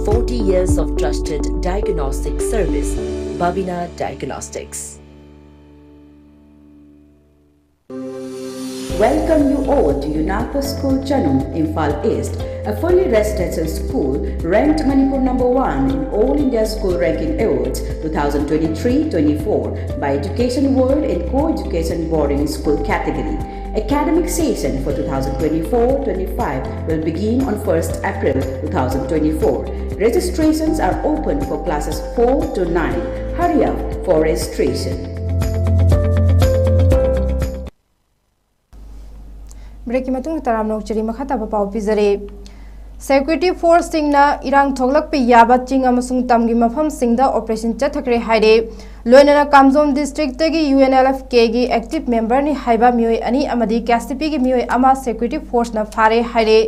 Forty years of trusted diagnostic service, Babina Diagnostics. Welcome you all to Unako School Chanum, Imphal East, a fully residential school ranked Manipur number one in All India School Ranking Awards two thousand twenty-three twenty-four by Education World in Co-Education Boarding School category. Academic session for two thousand twenty-four twenty-five will begin on first April two thousand twenty-four. Registrations are open for classes four to nine. Hurry up for registration. ꯕ꯭ꯔꯦꯛꯀꯤ ꯃꯇꯨꯡꯗ ꯇꯔꯥꯝꯅ ꯑꯣꯛꯆꯔꯤ꯫ ꯃꯈꯥ ꯇꯥꯕ ꯄꯥꯎ ꯄꯤꯖꯔꯤ꯫ Security ꯐꯣꯔꯁꯁꯤꯡꯅ ꯏꯔꯥꯡ ꯊꯣꯛꯂꯛꯄ ꯌꯥꯕ ꯆꯤꯡ ꯑꯃꯁꯨꯡ ꯇꯝꯒꯤ ꯃꯐꯝꯁꯤꯡꯗ ꯑꯣꯄꯔꯦꯁꯟ ꯆꯠꯊꯈ꯭ꯔꯦ ꯍꯥꯏꯔꯦ꯫ ꯂꯣꯏꯅꯅ ꯀꯥꯝꯖꯣꯝ ꯗꯤꯁꯇ꯭ꯔꯤꯛꯇꯒꯤ ꯌꯨ ꯑꯦꯟ ꯑꯦꯜ ꯑꯦꯐ ꯀꯦꯒꯤ ꯑꯦꯛꯇꯤꯚ ꯃꯦꯝꯕꯔꯅꯤ ꯍꯥꯏꯕ ꯃꯤꯑꯣꯏ ꯑꯅꯤ ꯑꯃꯗꯤ ꯀꯦ ꯑꯦꯁ ꯇꯤ ꯄꯤꯒꯤ ꯃꯤꯑꯣꯏ ꯑꯃ ꯁꯦꯀ꯭ꯌꯨꯔꯤꯇꯤ ꯐꯣꯔꯁꯅ ꯐꯥꯔꯦ ꯍꯥꯏꯔꯦ꯫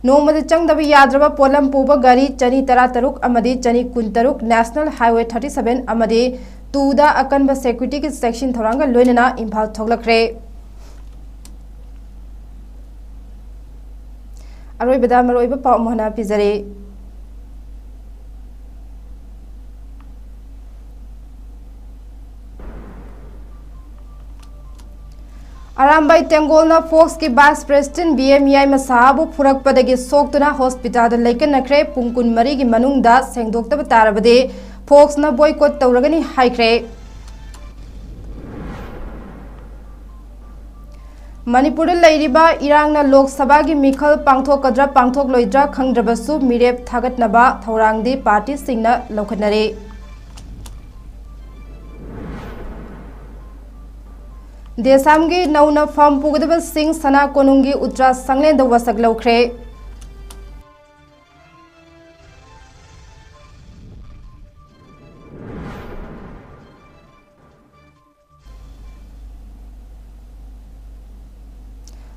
ꯅꯣꯡꯃꯗ ꯆꯪꯗꯕ ꯌꯥꯗ꯭ꯔꯕ ꯄꯣꯠꯂꯝ ꯄꯨꯕ ꯒꯥꯔꯤ ꯆꯅꯤ ꯇꯔꯥꯇꯔꯨꯛ ꯑꯃꯗꯤ ꯆꯅꯤ ꯀꯨꯟꯇꯔꯨꯛ National Highway thirty seven ꯑꯃꯗꯤ two ꯗ ꯑꯀꯟꯕ ꯁꯦꯀ꯭ꯌꯨꯔꯤꯇꯤꯒꯤ ꯆꯦꯛꯁꯤꯟ ꯊꯧꯔꯥꯡꯒ ꯂꯣꯏꯅꯅ ꯏꯝꯐꯥꯜ ꯊꯣꯛꯂꯛꯈ꯭ꯔꯦ꯫ ꯑꯔꯣꯏꯕꯗ ꯃꯔꯨꯑꯣꯏꯕ ꯄꯥꯎ ꯑꯃꯨꯛ ꯍꯟꯅ ꯄꯤꯖꯔꯤ꯫ ꯑꯔꯥꯝꯕꯥꯏ ꯇꯦꯡꯒꯣꯜꯅ ꯐꯣꯛꯁꯀꯤ vice president B M Yaima ꯁꯍꯥꯕꯨ ꯐꯨꯔꯛꯄꯗꯒꯤ ꯁꯣꯛꯇꯨꯅ ꯍꯣꯁꯄꯤꯇꯥꯜꯗ ꯂꯩꯀꯠꯅꯈ꯭ꯔꯦ꯫ ꯄꯨꯡ ꯀꯨꯟꯃꯔꯤꯒꯤ ꯃꯅꯨꯡꯗ ꯁꯦꯡꯗꯣꯛꯇꯕ ꯇꯥꯔꯕꯗꯤ ꯐꯣꯛꯁꯅ ꯕꯣꯏꯀꯣꯠ ꯇꯧꯔꯒꯅꯤ ꯍꯥꯏꯈ꯭ꯔꯦ꯫ ꯃꯅꯤꯄꯨꯔꯗ ꯂꯩꯔꯤꯕ ꯏꯔꯥꯡꯅ ꯂꯣꯛ ꯁꯚꯥꯒꯤ ꯃꯤꯈꯜ ꯄꯥꯡꯊꯣꯛꯀꯗ꯭ꯔꯥ ꯄꯥꯡꯊꯣꯛꯂꯣꯏꯗ꯭ꯔꯥ ꯈꯪꯗ꯭ꯔꯕꯁꯨ ꯃꯤꯔꯦꯞ ꯊꯥꯒꯠꯅꯕ ꯊꯧꯔꯥꯡꯗꯤ ꯄꯥꯔꯇꯤꯁꯤꯡꯅ ꯂꯧꯈꯠꯅꯔꯦ꯫ ꯗꯦꯁꯥꯝꯒꯤ ꯅꯧꯅ ꯐꯝ ꯄꯨꯒꯗꯕꯁꯤꯡ ꯁꯅꯥ ꯀꯣꯅꯨꯡꯒꯤ ꯎꯇ꯭ꯔꯥ ꯁꯪꯂꯦꯟꯗ ꯋꯥꯁꯛ ꯂꯧꯈ꯭ꯔꯦ꯫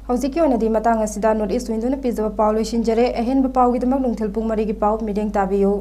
ꯍꯧꯖꯤꯛꯀꯤ ꯑꯣꯏꯅꯗꯤ ꯃꯇꯥꯡ ꯑꯁꯤꯗ North East Window ꯅ ꯄꯤꯖꯕ ꯄꯥꯎ ꯂꯣꯏꯁꯤꯟꯖꯔꯦ꯫ ꯑꯍꯦꯟꯕ ꯄꯥꯎꯒꯤꯗꯃꯛ ꯅꯨꯡꯊꯤꯜ ꯄꯨꯡ ꯃꯔꯤꯒꯤ ꯄꯥꯎ ꯃꯤꯠꯌꯦꯡ ꯇꯥꯕꯤꯌꯨ꯫